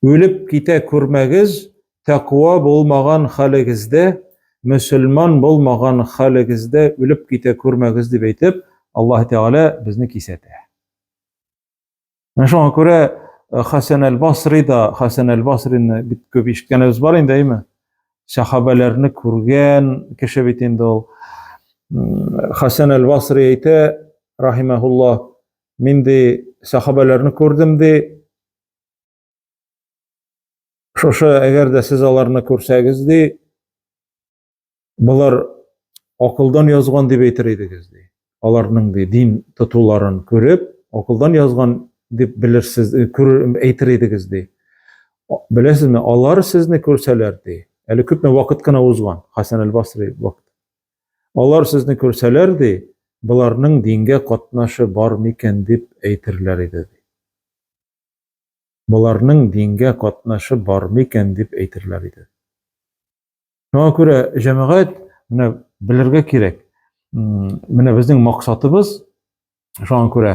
Үлеп китә күрмәгез, тәкъва булмаган хәлегездә, мөселман булмаган хәлегездә үлеп китә күрмәгез дип әйтеп Аллаһ Тәгалә безне кисәтә. Менә шуңа күрә э, Хәсән әл-Басри да, Хәсән әл-Басрины бит күп ишеткәнебез бар инде, әйме? Сәхабәләрне күргән кеше бит инде ул. Хәсән әл-Басри әйтә, рахимахуллах, мин ди сәхабәләрне күрдем ди. Шушы әгәр дә сез аларны күрсәгез ди, Болар акылдан язган дип әйтер идегез, ди. Аларның ди дин тотуларын күреп, акылдан язган дип белерсез, э, күрер, әйтер идегез, ди. Беләсезме, алар сезне күрсәләр, ди. Әле күпме вакыт кына узган, Хасан әл-Басри вакыт. Алар сезне күрсәләр, ди, боларның дингә катнашы бар микән дип әйтерләр иде, ди. Боларның дингә катнашы бар микән дип әйтерләр иде. Шуңа күрә җәмәгать менә белергә кирәк. Менә безнең максатыбыз шуңа күрә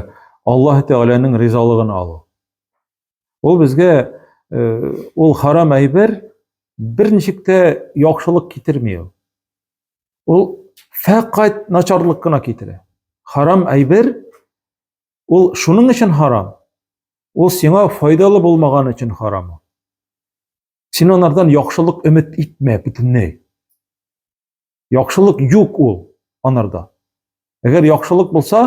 Аллаһ Тәгаләнең ризалыгын алу. Ул безгә э, ул харам әйбер берничек тә яхшылык китерми ул. Ул фәкать начарлык кына китерә. Харам әйбер ул шуның өчен харам. Ул сиңа файдалы булмаган өчен харам. Син анардан яхшылык өмет итмә бөтенләй. Яхшылык юк ул анарда. Әгәр яхшылык булса,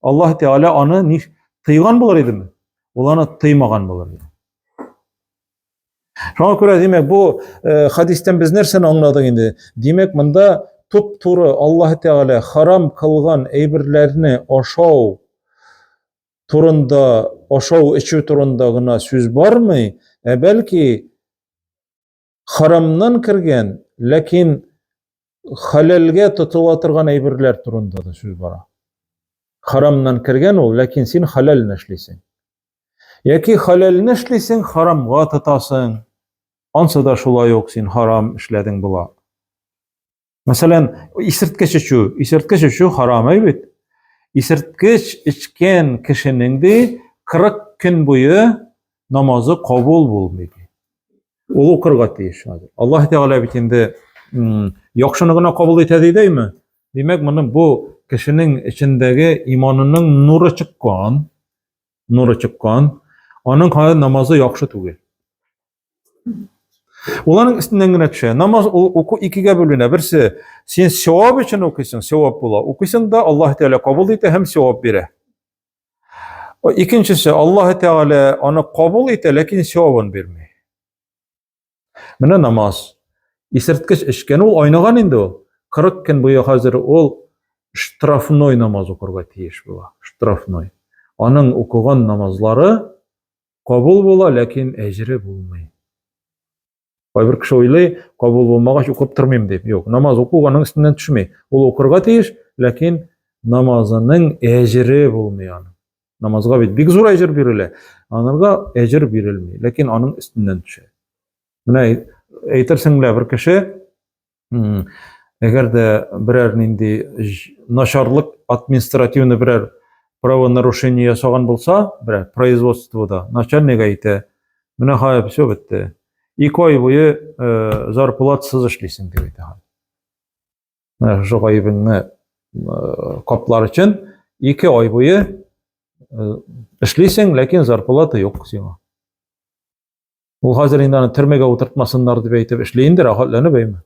Аллаһ Тәгалә аны ни тыйган булыр идеме? Ул аны тыймаган булыр иде. Шуңа күрә, димәк, бу э, хадистән без нәрсәне аңладык инде? Димәк, монда туп-туры Аллаһ Тәгалә харам кылган әйберләрне ашау турында, ашау эчү турында гына сүз бармый, ә бәлки харамнан кергән, ләкин хәләлгә тотыла торган әйберләр турында да сүз бара. Харамнан кергән ул, ләкин син хәләлне эшлисең. Яки хәләлне эшлисең, харамга тотасың. Ансы да шулай ук син харам эшләдең була. Мәсәлән, исерткеч эчү. Исерткеч эчү харам әй бит. Исерткеч эчкән кешенең ди 40 көн буе намазы кабул булмый ди. Ул укырга тиеш хәзер. Аллаһ Тәгалә бит инде яхшыны гына кабул итә ди дәйме? Димәк, моны бу кешенең эчендәге иманының нуры чыккан, нуры чыккан, аның хәзер намазы яхшы түгел. Ул аның өстеннән генә төшә. Намаз ул уку икегә бүленә. Берсе, син савап өчен укыйсың, савап була. Укыйсың да Аллаһ Тәгалә кабул итә һәм савап бирә. Икенчесе, Аллаһ Тәгалә аны кабул итә, ләкин савабын бирми. Менә намаз. Исерткеч эчкән ул айныган инде ул. 40 көн буе хәзер ул штрафной намаз укырга тиеш була. Штрафной. Аның укыган намазлары Кабул була, ләкин әҗере булмый. Кайбер кеше уйлый, кабул булмагач укып тормыйм дип. Юк, намаз уку аның өстеннән төшми. Ул укырга тиеш, ләкин намазының әҗере булмый аның. Намазга бит бик зур әҗер бирелә. Анарга әҗер бирелми, ләкин аның өстеннән төшә. Менә әйтерсең лә бер кеше Әгәр дә берәр нинди начарлык, административный берәр правонарушение ясаган булса, берәр производствода, начальник әйтә, менә хәзер все бетте. Ике ай буе э, зарплатасыз эшлисең дип әйтә. Менә шушы гаебеңне э, каплар өчен 2 ай буе э, эшлисең, ләкин зарплата юк сиңа. Ул хәзер инде аны төрмәгә утыртмасыннар дип әйтеп эшли инде, рәхәтләнеп әйме.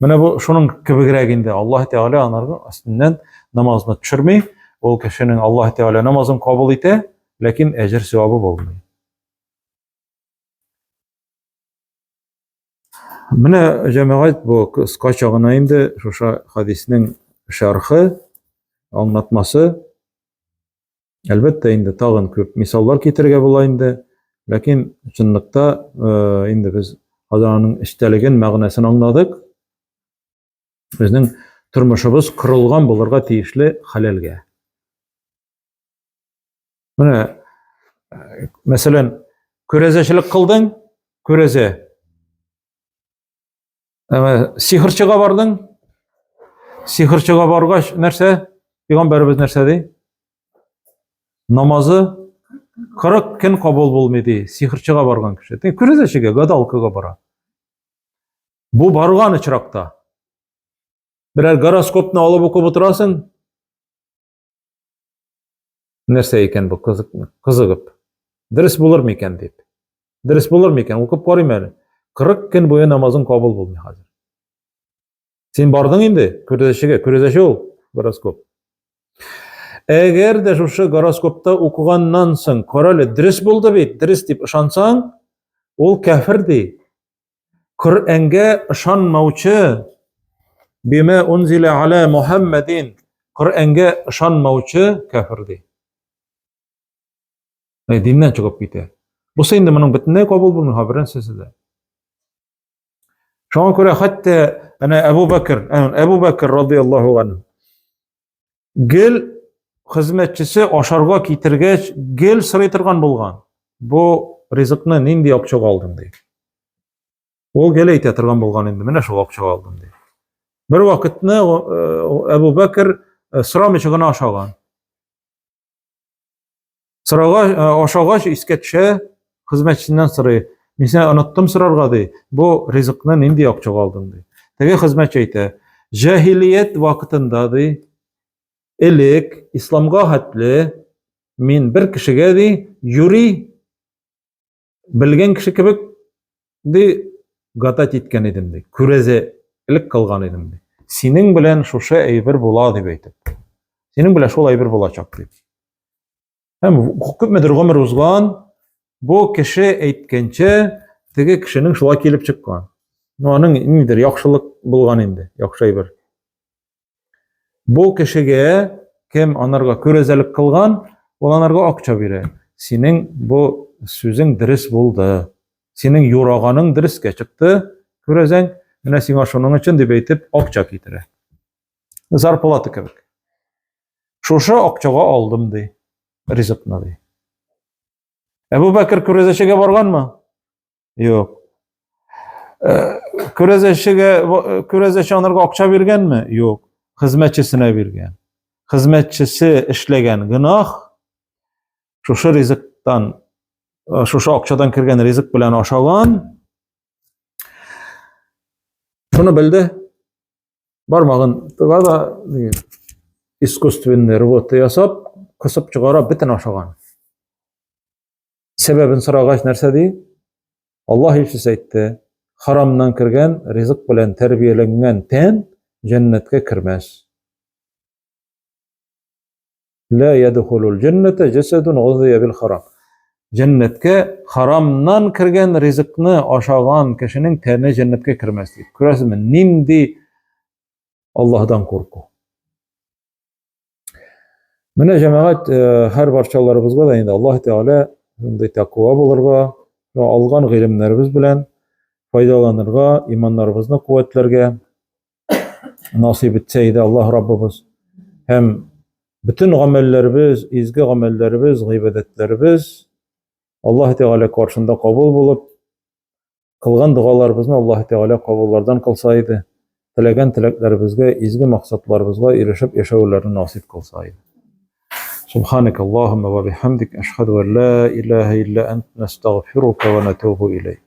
Менә бу шуның кебегрәк инде. Аллаһ Тәгалә анарның өстеннән намазны төшерми. Ул кешенең Аллаһ Тәгалә намазын кабул итә, ләкин әҗер савабы булмый. Менә җәмәгать бу кыскача гына инде шушы хадиснең шәрхе, аңлатмасы. Әлбәттә, инде тагын күп мисаллар китерергә була инде. Ләкин чынлыкта э, инде без хәзер аның эчтәлеген, мәгънәсен аңладык. Безнең тормышыбыз корылган булырга тиешле хәләлгә. Менә э, мәсәлән, күрәзәчелек кылдың, күрәзә. Әмма сихырчыга бардың. Сихырчыга баргач, нәрсә? Пәйгамбәребез нәрсә ди? Намазы 40 көн кабул булмый ди. Сихырчыга барган кеше. Тик күрәзәчегә, гадалкага бара. Бу барган очракта. Берәр гороскопны алып укып утырасың. Нәрсә икән бу кызык, кызыгып? Дөрес булыр микән дип. Дөрес булыр микән? Укып карыйм әле. 40 көн буе намазың кабул булмый хәзер. Син бардың инде күрәзәчегә, күрәзәче ул гороскоп. Әгәр дә шушы гороскопта укыганнан соң, карале, дөрес булды бит, дөрес дип ышансаң, ул кәфер ди. Коръәнгә ышанмаучы бима унзиля аля Мухаммадин Коръәнгә ышанмаучы кәфер ди. Ә, диннән чыгып китә. Бусы инде моның бөтенләй кабул булмый, ха, беренчесе дә. Шуңа күрә хәтта әнә Әбу Бәкер, Әбу Бәкер радияллаһу анһу гел хезмәтчесе ашарга китергәч, гел сорый торган булган. Бу ризыкны нинди акчага алдың ди. Ул гел әйтә торган булган инде, менә шул акчага алдым ди. Бер вакытны Әбу Бәкер сорамыйча гына ашаган. Сорага, ашагач искә төшә, хезмәтчесеннән сорый. Мин сине оныттым сорарга ди. Бу ризыкны нинди акчага алдың ди. Теге хезмәтче әйтә, җаһилият вакытында ди, элек исламга хәтле мин бер кешегә ди, юри белгән кеше кебек ди гадәт иткән идем ди. Күрәзә элек кылган идем ди. Синең белән шушы әйбер була дип әйтеп. Синең белән шул әйбер булачак дип. Һәм күпмедер гомер узган, бу кеше әйткәнчә, теге кешенең шулай килеп чыккан. Ну, аның ниндидер яхшылык булган инде, яхшы әйбер. Бу кешегә кем анарга күрәзәлек кылган, Ул анарга акча бирә. Синең бу сүзең дөрес булды. Синең юраганың дөрескә чыкты. Күрәсең, менә сиңа шуның өчен дип әйтеп акча китерә. Зарплата кебек. Шушы акчага алдым ди. Ризыкны ди. Әбу Бәкер күрәзәчегә барганмы? Юк. Э, күрәзәчегә э, күрәзәче анарга акча биргәнме? Юк. Хезмәтчесенә биргән. Хезмәтчесе эшләгән гөнаһ шушы ризыктан, э, шушы акчадан кергән ризык белән ашаган. Шуны белде. Бармагын тыга да искусственный рвота ясап, кысып чыгара, бөтен ашаган. Сәбәбен сорагач, нәрсә ди? Аллаһ илчесе әйтте, харамнан кергән ризык белән тәрбияләнгән тән җәннәткә кермәс. Ла ядхулул җәннәтә җәсәдун гузия бил харам. Җәннәткә харамнан кергән ризыкны ашаган кешенең тәне җәннәткә кермәс дип. Күрәсезме, нинди Аллаһдан курку. Менә җәмәгать э, һәр барчаларыбызга да инде Аллаһ Тәгалә шундый тәкъва булырга, алган гыйлемнәребез белән файдаланырга, иманнарыбызны куәтләргә насыйп итсә иде Аллаһ Раббыбыз. Һәм бөтен гамәлләребез, изге гамәлләребез, гыйбадәтләребез Аллаһ Тәгалә каршында кабул булып, Кылган догаларыбызны Аллаһ Тәгалә кабуллардан кылса иде, теләгән теләкләребезгә, изге максатларыбызга ирешеп яшәүләрне насыйп кылса иде. Субханак Аллаһумма ва бихамдик, ашһаду ан ла илаһа илля ант, настагъфирука ва натубу илейк.